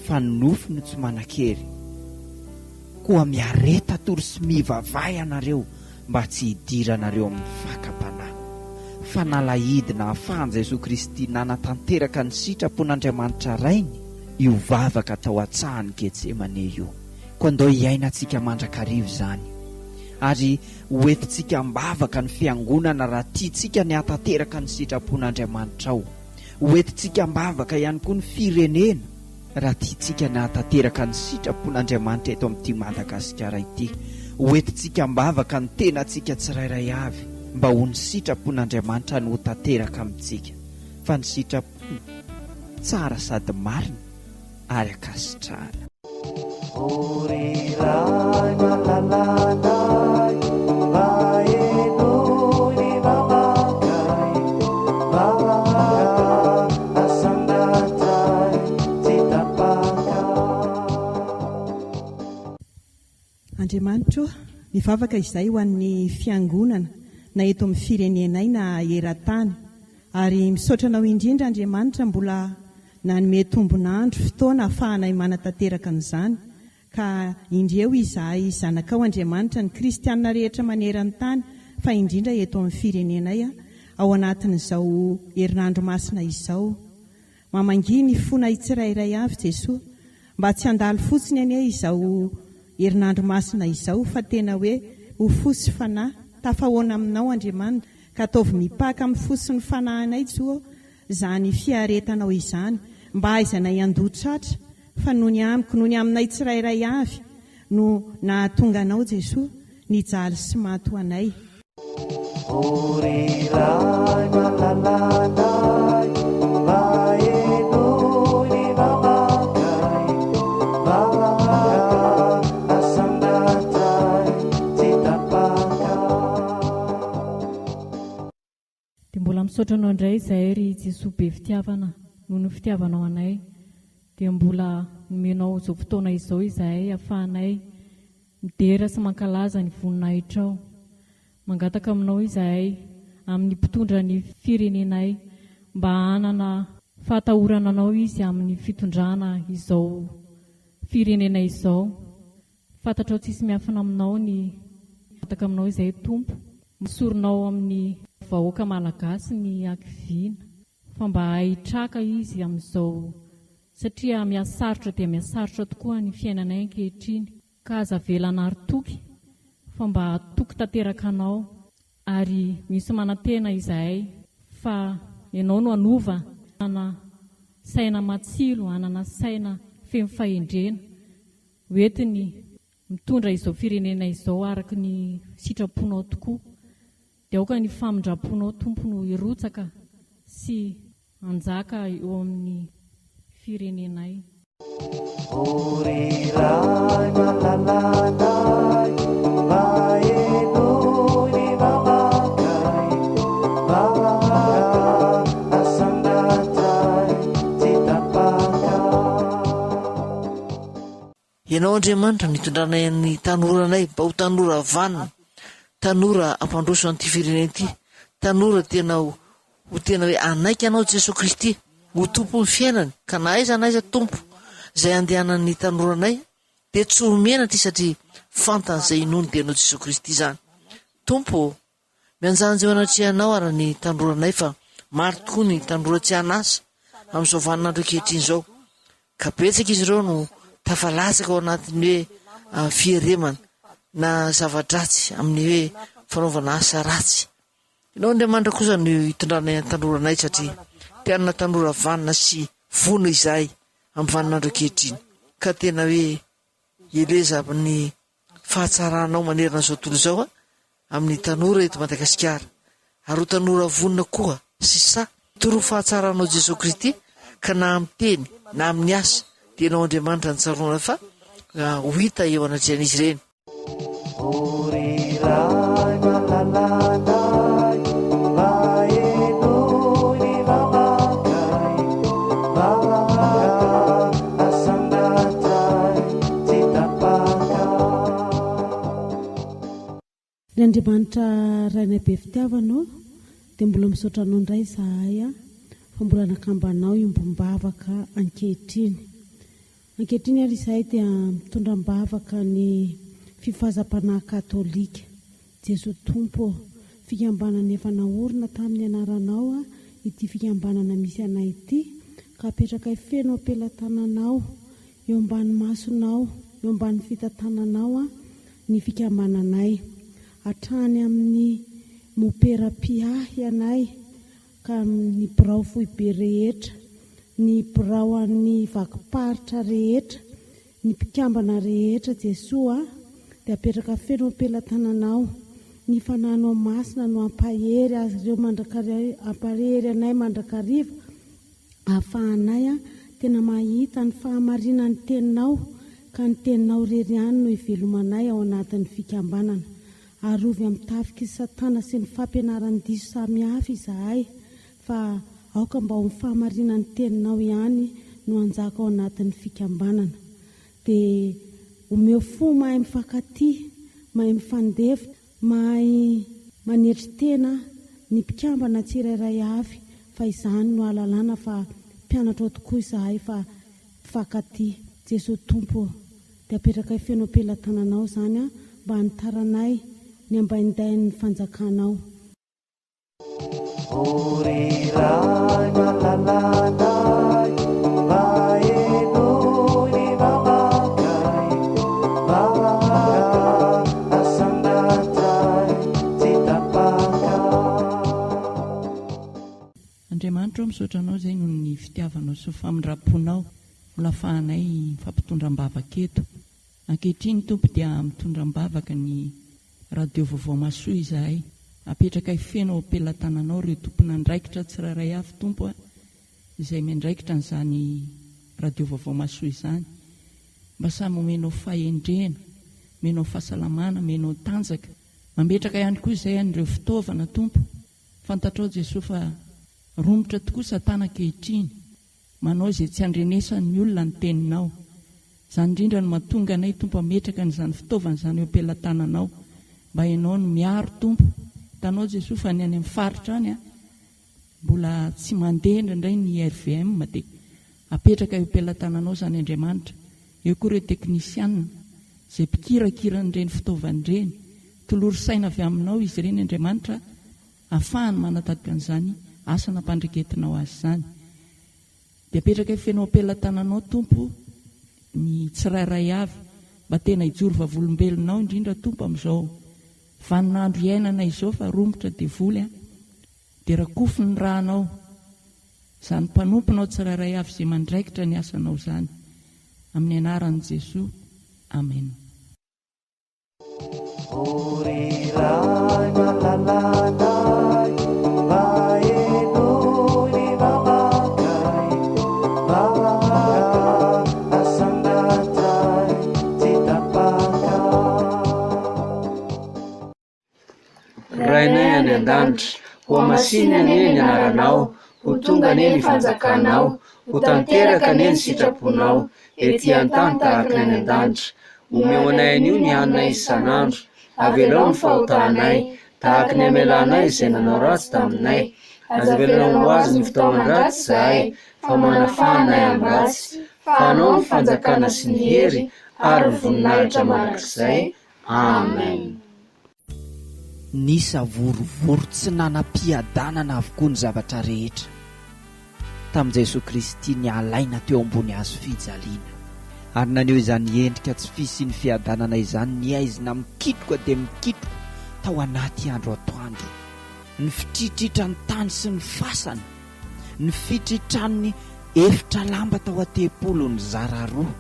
S4: fa ny nofo no tsy manan-kery. Koa miareta tory sy mivavaha ianareo mba tsy hidiranareo amin'ny fakam-panahy. Fanalahidy nahafahan'i Jesoa Kristy nanatanteraka ny sitrapon'Andriamanitra Rainy io vavaka tao an-tsahan'i Getsemane io. Koa ndao hiainantsika mandrakariva izany. Ary Ho entintsika am-bavaka ny Fiangonana raha tiantsika ny hahatanteraka ny sitrapon'Andriamanitra ao. Ho entintsika am-bavaka ihany koa ny firenena raha tiantsika ny hahatanteraka ny sitrapon'Andriamanitra eto amin'ity Madagasikara ity. Ho entintsika am-bavaka ny tenantsika tsirairay avy mba ho ny sitrapon'Andriamanitra no ho tanteraka amintsika. Fa ny sitrapony tsara sady marina. ary ankasitrahana.
S9: O ry Ray malalanay, mba henoy ny vavakay, vavaka asandratray tsy tapaka.
S7: Andriamanitra o, mivavaka izahay ho an'ny Fiangonana na eto amin'ny firenenay na eran-tany ary misaotra Anao indrindra Andriamanitra mbola Nanome tombon'andro, fotoana ahafahanay manatanteraka an'izany, ka indreo izahay zanakao Andriamanitra, ny kristiana rehetra maneran-tany, fa indrindra eto amin'ny firenenay, ao anatin'izao herinandro masina izao. Mamangia ny fonay tsirairay avy Jesoa, mba tsy handalo fotsiny anie izao herinandro masina izao, fa tena hoe
S10: ho fo sy fanahy tafahoana aminao Andriamanitra ka ataovy mipaka amin'ny fo sy ny fanahinay Jesoa izany fiaretanao izany mba hahaizanay handoa tratra fa noho ny amiko noho ny aminay tsirairay avy no nahatonga anao Jesoa nijaly sy maty ho anay.
S9: O ry Ray malalanay, mba henoy ny vavakay, vavaka asandratray tsy tapaka.
S11: Dia mbola misaotra anao indray izahay ry Jesoa be fitiavana noho ny fitiavanao anay dia mbola nomenao izao fotoana izao izahay afahanay midera sy mankalaza ny voninahitrao. Mangataka aminao izahay amin'ny mpitondra ny firenenay mba hanana fahatahorana anao izy amin'ny fitondrana izao firenena izao. Fantatrao tsisy miafina aminao ny Mangataka aminao izahay Tompo Misoronao amin'ny vahoaka Malagasy ny hakiviana fa mba hahay hitraka izy amin'izao satria mihasarotra dia mihasarotra tokoa ny fiainanay ankehitriny ka aza avela hanary toky fa mba hatoky tanteraka anao ary misy manantena izahay fa ianao no hanova hanana saina matsilo hanana saina feno fahendrena Ho entiny mitondra izao firenena izao araka ny sitraponao tokoa. Dia aoka ny famindram-ponao Tompo no hirotsaka sy hanjaka eo amin'ny firenenay.
S9: O ry Ray malalanay, mba henoy ny vavakay, vavaka asandratray tsy tapaka.
S12: Ianao Andriamanitra no itondranay ny tanoranay mba ho tanora vanona, tanora hampandroso an'ity firenena ity, tanora tena ho tena hoe hanaiky Anao Jesoa Kristy ho Tompon'ny fiainany ka na aiza na aiza Tompo izay andehanan'ny tanoranay dia tsy ho menatra izy satria fantany izay inoany dia Ianao Jesoa Kristy izany. Tompo ô, Mianjanja eo anatrehanao ary ny tanoranay fa maro tokoa ny tanora tsy an'asa amin'izao vaninandro ankehitriny izao ka betsaka izy ireo no tafalatsaka ao anatin'ny hoe fieremana na zava-dratsy amin'ny hoe fanaovana asa ratsy. Ianao Andriamanitra kosa no hitondranay ny tanoranay satria te hanana tanora vanona sy vonona izahay amin'ny vaninandro ankehitriny ka tena hoe Hieleza amin'ny fahatsaranao manerana izao tontolo izao amin'ny tanora eto Madagasikara ary ho tanora vonona koa sy sahy hitory ny fahatsaranao Jesoa Kristy ka na amin'ny teny na amin'ny asa dia ianao Andriamanitra no tsaroana fa ho hita eo anatrehan'izy ireny.
S9: O ry Ray malalanay, mba henoy ny vavakay, vavaka asandratray tsy tapaka.
S7: Ry Andriamanitra Rainay be fitiavana ô, dia mbola misaotra Anao indray izahay fa mbola nakambanao iombom-bavaka ankehitriny. Ankehitriny ary izahay dia mitondra am-bavaka ny Fifohazam-panahy Katolika. Jesoa Tompo ô, fikambanana efa naorina tamin'ny anaranao ity fikambanana misy anay ity ka apetrakay feno am-pelatananao, eo ambany masonao, eo ambany fitantananao ny fikambananay. Hatrany amin'ny mopera mpiahy anay ka ny birao foibe rehetra, ny birao an'ny vakim-paritra rehetra, ny mpikambana rehetra Jesoa a, dia apetraka feno am-pelatananao, ny Fanahinao Masina no hampahery azy ireo mandrakariva, hampahery anay mandrakariva, ahafahanay tena mahita ny fahamarinan'ny Teninao, ka ny Teninao irery ihany no ivelomanay ao anatin'ny fikambanana. Arovy amin'ny tafik'i Satana sy ny fampianarany diso samihafa izahay, fa aoka mba ho ny fahamarinan'ny Teninao ihany no hanjaka ao anatin'ny fikambanana. Dia omeo fo mahay mifankatia, mahay mifandefitra, mahay manetry tena ny mpikambana tsirairay avy, fa izany no ahalalana fa mpianatrao tokoa izahay fa mpifankatia. Jesoa Tompo ô! Dia apetrakay feno am-pelatananao izany an, mba hanitaranay ny ambaindain'ny fanjakanao.
S9: O ry Ray malalanay, mba henoy ny vavakay, vavaka asandratray.
S6: Andriamanitra ô, misaotra Anao izay noho ny fitiavanao sy ny famindram-ponao mbola afahanay mifampitondra am-bavaka eto. Ankehitriny Tompo dia mitondra am-bavaka ny Radio Vaovao Mahasoa izahay. Apetrakay feno ao am-pelatananao ireo tompon'andraikitra tsirairay avy Tompo a, izay miandraikitra an'izany Radio Vaovao Mahasoa izany. Mba samy omenao fahendrena, omenao fahasalamana, omenao tanjaka. Mametraka ihany koa izay an'ireo fitaovana Tompo. Fantatrao Jesoa fa romotra tokoa satana ankehitriny. Manao izay tsy andrenesan'ny olona ny teninao. Izany indrindra no mahatonga anay Tompo hametraka an'izany fitaovana izany eo am-pelatananao. Mba Ianao no miaro Tompo. Hitanao Jesoa fa ny any amin'ny faritra any mbola tsy mandeha indraindray ny RVM dia apetraka eo am-pelatananao izany Andriamanitra. Eo koa ireo teknisianina izay mpikirakira an'ireny fitaovana ireny. Tolory saina avy aminao izy ireny Andriamanitra Ahafahany manatanteraka an'izany asa nampandreketinao azy izany. Dia apetrakay feno am-pelatananao Tompo ny tsirairay avy mba tena hijoro vavolombelonao indrindra Tompo amin'izao vaninandro iainana izao fa romotra devoly a! Dia rakofy ny rànao izany mpanomponao tsirairay avy izay mandraikitra ny asanao izany. Amin'ny anaran'i Jesoa. Amen.
S9: O ry Ray malalanay, mba henoy ny vavakay, vavaka asandratray tsy tapaka.
S3: Rainay any an-danitra, hohamasinina anie ny anaranao, ho tonga anie ny fanjakanao, ho tanteraka anie ny sitraponao, ety an-tany tahaka ny any an-danitra. Omeo anay anio ny haninay isan'andro. Avelao ny fahotanay, tahaka ny amelanay izay nanao ratsy taminay. Aza avelanao ho azon'ny fitaoman-dratsy izahay, fa manafaha anay amin'ny ratsy. Fa Anao ny fanjakana sy ny hery ary ny voninahitra mandrakizay. Amen.
S4: Nisavorovoro tsy nanam-piadanana avokoa ny zavatra rehetra, tamin'i Jesoa Kristy nialaina teo ambony hazo fijaliana. Ary naneho izany endrika tsy fisian'ny fiadanana izany ny haizina mikitroka dia mikitroka tao anaty andro atoandro, ny fitriatritran'ny tany sy ny fasana, ny fitritran'ny efitra lamba tao an-tempoly nizara roa.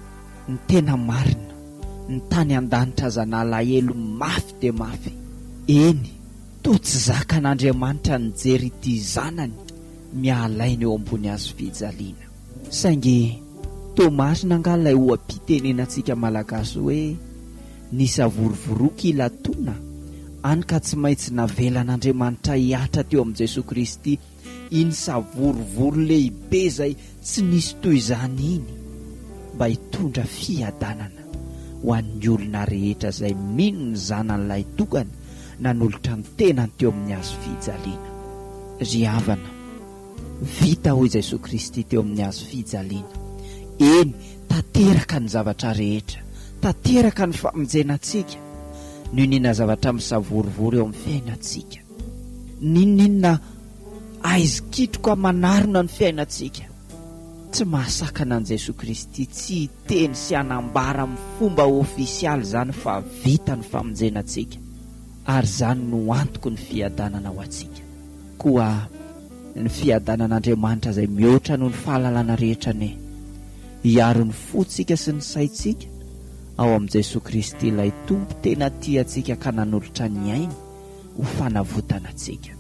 S4: Ny tena marina, ny tany an-danitra aza nalahelo mafy dia mafy. Eny, toa tsy zakan'Andriamanitra nijery ity Zanany mialaina eo ambony hazofijaliana. Saingy toa marina angaha ilay oha-pitenenantsika Malagasy hoe nisavorovoroka i Latona, hany ka tsy maintsy navelan'Andriamanitra hihatra teo amin'i Jesoa Kristy iny savorovoro lehibe izay tsy nisy toy izany iny mba hitondra fiadanana ho an'ny olona rehetra izay mino ny Zanany Lahitokana nanolotra ny tenany teo amin'ny hazo fijaliana. Ry havana, vita hoy Jesoa Kristy teo amin'ny hazo fijaliana. Eny, tanteraka ny zavatra rehetra, tanteraka ny famonjena antsika. N'inon'inona zavatra misavorovoro eo amin'ny fiainantsika. N'inon'inona aizikitroka manarona ny fiainantsika, tsy mahasakana an'i Jesoa Kristy tsy hiteny sy hanambara amin'ny fomba ofisialy izany fa vita ny famonjena antsika, ary izany no antoky ny fiadanana ho antsika. Koa ny fiadanan'Andriamanitra izay mihoatra noho ny fahalalana rehetra anie hiaro ny fontsika sy ny saintsika ao amin'i Jesoa Kristy ilay Tompo tena tia antsika ka nanolotra ny ainy ho fanavotana antsika.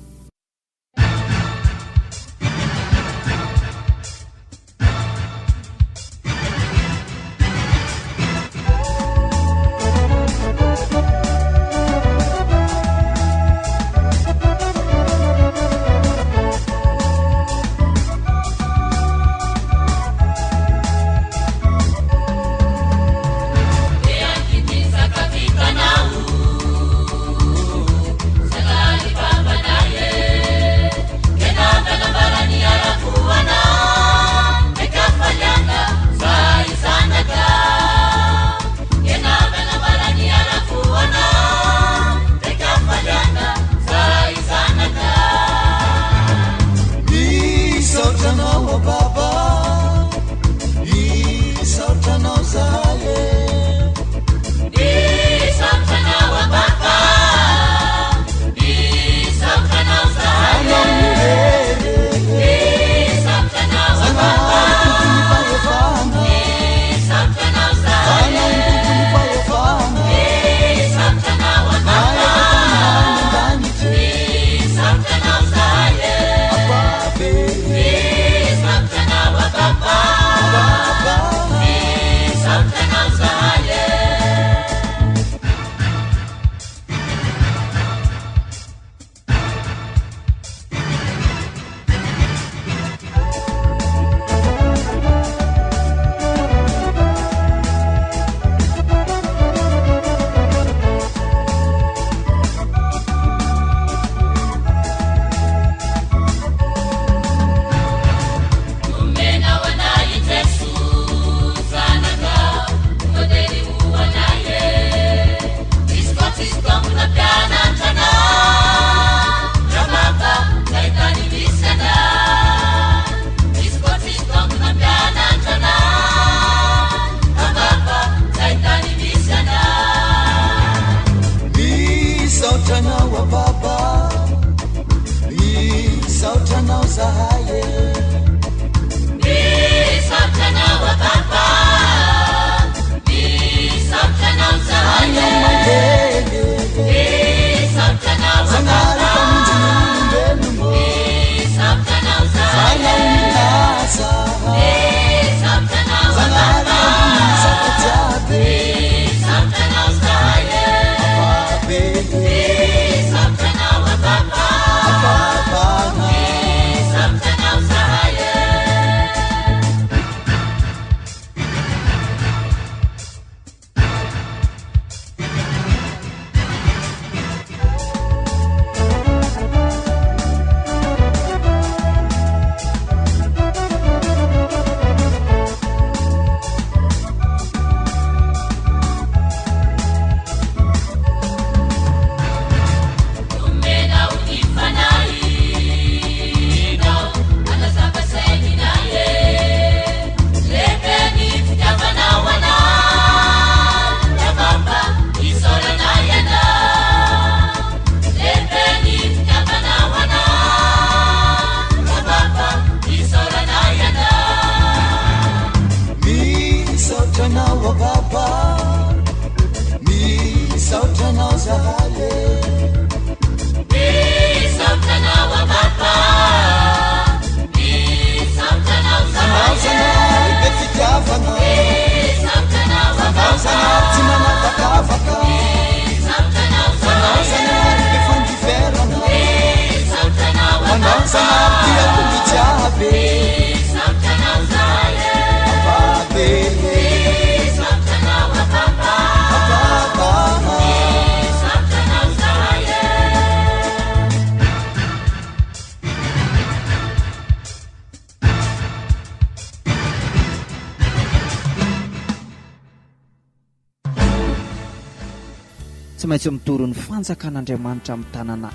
S4: Tsy maintsy mitory ny fanjakan'Andriamanitra amin'ny tanàna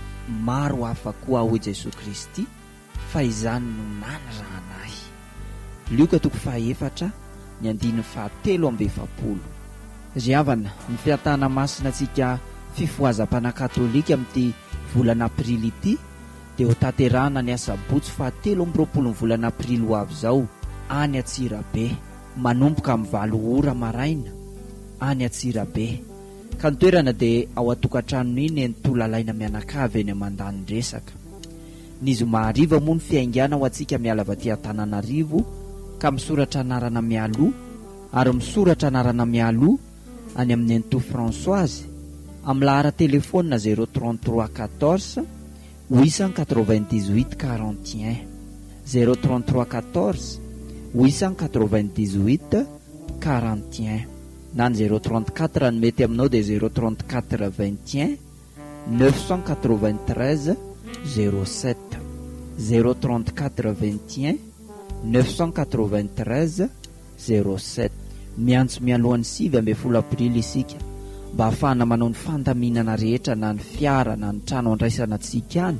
S4: maro hafa koa aho hoy Jesoa Kristy fa izany no nanirahana ahy. Lioka toko fahaefatra ny andininy fahatelo amby efapolo. Ry havana, ny fiatahana masina antsika Fifohazam-panahy Katolika amin'ity volana aprily ity dia ho tanterahana ny asabotsy fahatelo amby roapolo ny volana aprily ho avy izao any Antsirabe, manomboka amin'ny valo ora maraina any Antsirabe. Ka ny toerana dia ao an-tokantranon'i Nenitoa Lalaina mianakavy eny Amandanindresaka. Ny zoma hariva moa ny fiaingàna ho antsika miala avy aty Antananarivo ka misoratra anarana mialoha ary misoratra anarana mialoha any amin'i Nenitoa Françoise amin'ny laharan-telefaonina zéro 33 14 898 41, zéro 33 14 898 41, na ny zéro 34 no mety aminao dia zéro 34 21 993 07, zéro 34 21 993 07. Miantso mialohan'ny 19 aprily isika mba hahafahana manao ny fandaminana rehetra na ny fiara na ny trano andraisana antsika any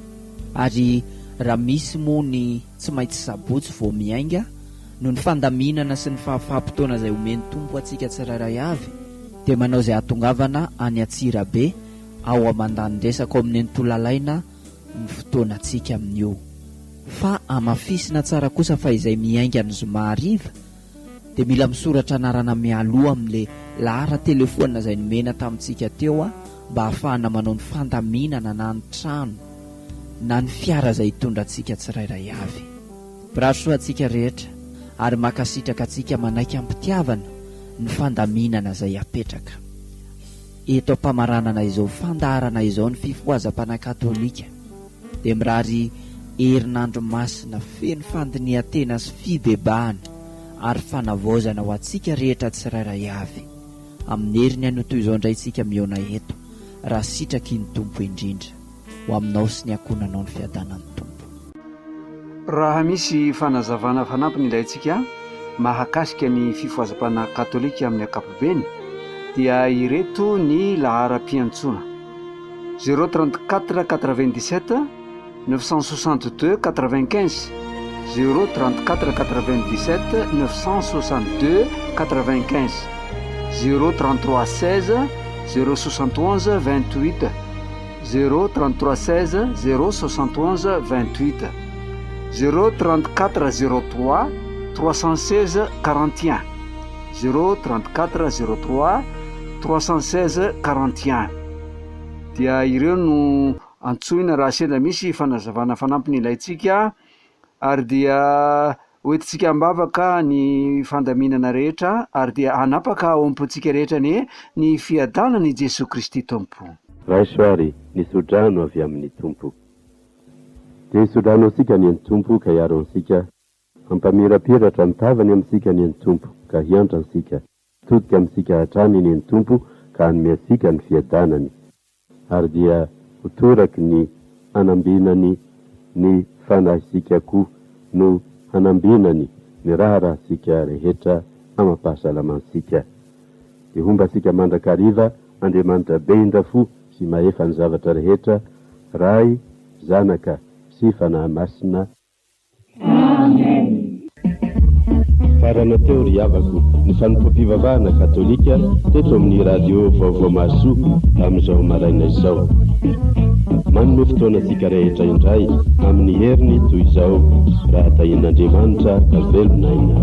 S4: ary raha misy moa ny tsy maintsy sabotsy vao miainga noho ny fandaminana sy ny fahafaham-potoana izay omen'ny Tompo antsika tsirairay avy dia manao izay hahatongavana any Antsirabe ao Amandanindresaka ao amin'ny Nenitoa ny fotoanantsika amin'io. Fa hamafisina tsara kosa fa izay miainga ny zoma hariva dia mila misoratra anarana mialoha amin'le laharan-telefaonina izay nomena tamintsika teo mba hahafahana manao ny fandaminana na ny trano na ny fiara izay hitondra antsika tsirairay avy. Mirary soa antsika rehetra ary mankasitraka antsika manaiky am-pitiavana ny fandaminana izay apetraka. Eto am-pamaranana izao fandaharana izao ny Fifohazam-panahy Katolika dia mirary herinandro masina feno fandinihan-tena sy fibebahana ary fanavaozana ho antsika rehetra tsirairay avy. Amin'ny heriny anio toy izao indray isika mihaona eto raha sitraky ny Tompo indrindra. Ho aminao sy ny ankohonanao ny fiadanan'ny Tompo.
S5: Raha misy fanazavana fanampiny ilaintsika mahakasika ny fifohazam-panahy katolika amin'ny ankapobeny dia ireto ny laharam-piantsoana, zéro 34 97 962 95, zéro 34 97 962 95, zéro 33 16 zéro 71 28, zéro 33 16 zéro 71 28, zéro 34 03 316 41, zéro 34 03 316 41. Dia ireo no antsoina raha sendra misy fanazavana fanampiny ilaintsika ary dia hoentintsika am-bavaka ny fandaminana rehetra ary dia hanapaka ao am-pontsika rehetra anie ny fiadanan' i Jesoa Kristy Tompo.
S13: Raiso ary ny tsodrano avy amin'ny Tompo. Dia hitsodrano antsika anie ny Tompo ka hiaro antsika. Hampamirapiratra ny tavany amintsika anie ny Tompo ka hiantra antsika. Hitodika amintsika hatrany anie ny Tompo ka hanome antsika ny fiadanany. Ary dia ho toraky ny hanambinany ny fanahintsika koa no hanambinany ny raharahantsika rehetra amam-pahasalamantsika. Dia homba antsika mandrakariva Andriamanitra be indra-fo sy mahefa ny zavatra rehetra, Ray, Zanaka sy Fanahy Masina.
S14: Amen.
S13: Farana teo ry havako ny fanompoam-pivavahana katolika teto amin'ny radio Vaovao Mahasoa amin'izao maraina izao. Manome fotoana antsika rehetra indray amin'ny heriny toy izao raha tahian'Andriamanitra ka velon'aina.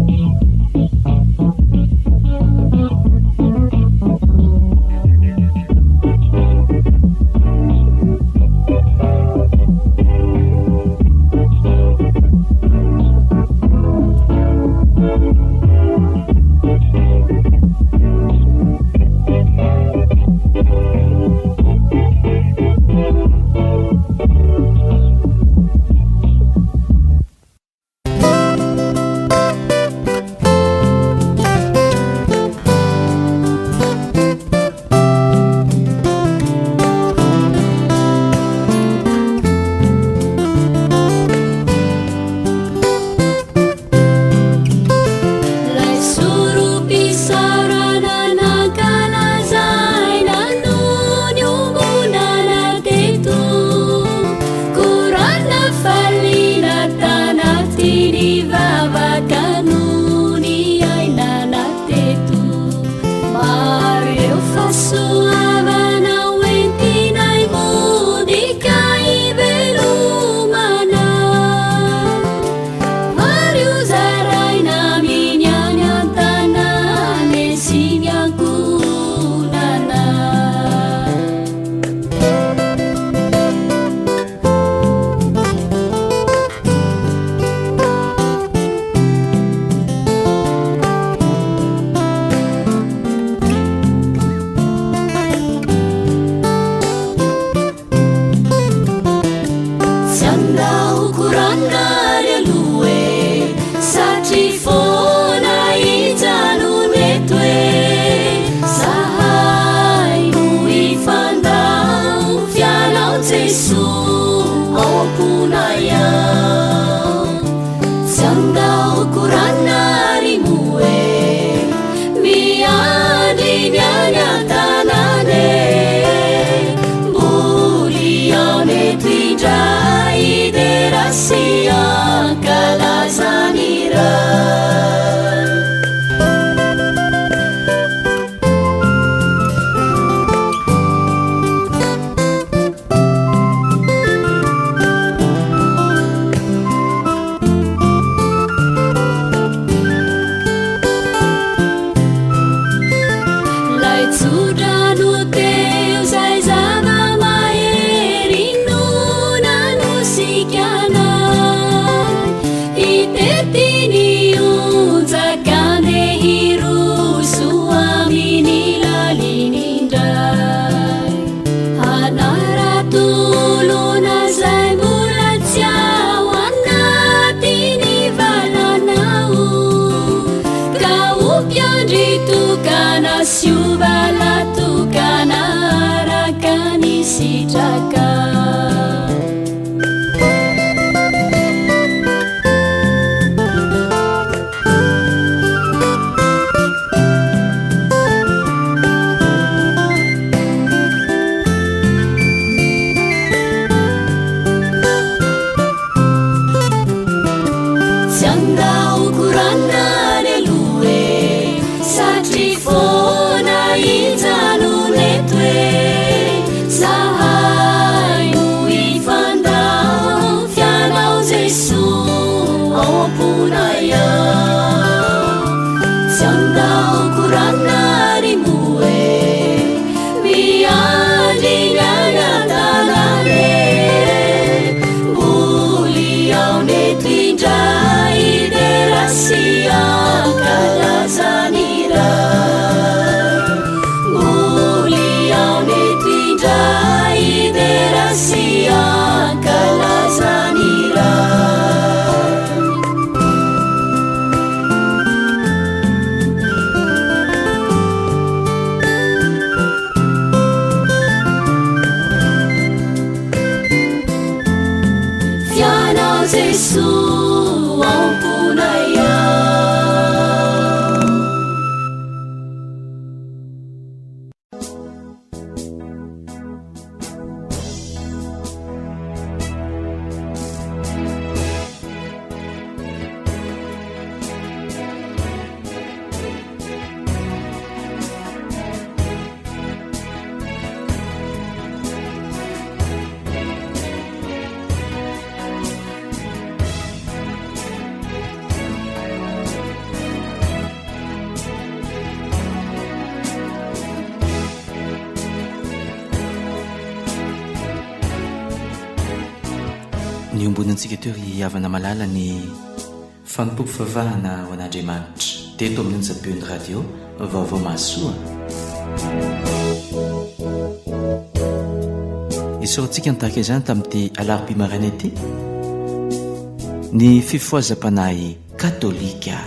S14: andao korana ary aloha e, satria foana hijanona eto e. Zahay no hifandao, fianao Jesoa ao am-ponay ao. Tsy andao korana ary moa e, miandry ny any an-tanàna e. Mboly hihaona eto indray hidera sy hankalaza ny Ray. Lay tsodrano teo zay zava-mahery no nanosika anay hitety ny onja ka ndeha hiroso amin'ny laliny indray. Anaran-tolona zay mbola tsy ao anatin'ny valanao ka ho mpiandry tokana sy ho vala tokana araka ny sitrakao. Tsy andao korana any aloha e, satria foana hijanona eto e. Zahay no hifandao, fianao Jesoa ao am-ponay ao. Tsy andao korana ary moa e, miandry ny any an-tanàna e. Mboly hihaona eto indray hidera sy hankalaza ny Ray. Mboly hihaona eto indray hidera sy hankalaza ny Ray. Fianao Jesoa ao am-ponay ao.
S1: Niombonantsika teo ry havana malala ny Fanompoam-pivavahana ho an'Andriamanitra teto amin'ny onjam-peon'ny radio Vaovao Mahasoa. Isaorantsika nitarika izany tamin'ity alarobia maraina ity ny fifohazam-panahy katolika.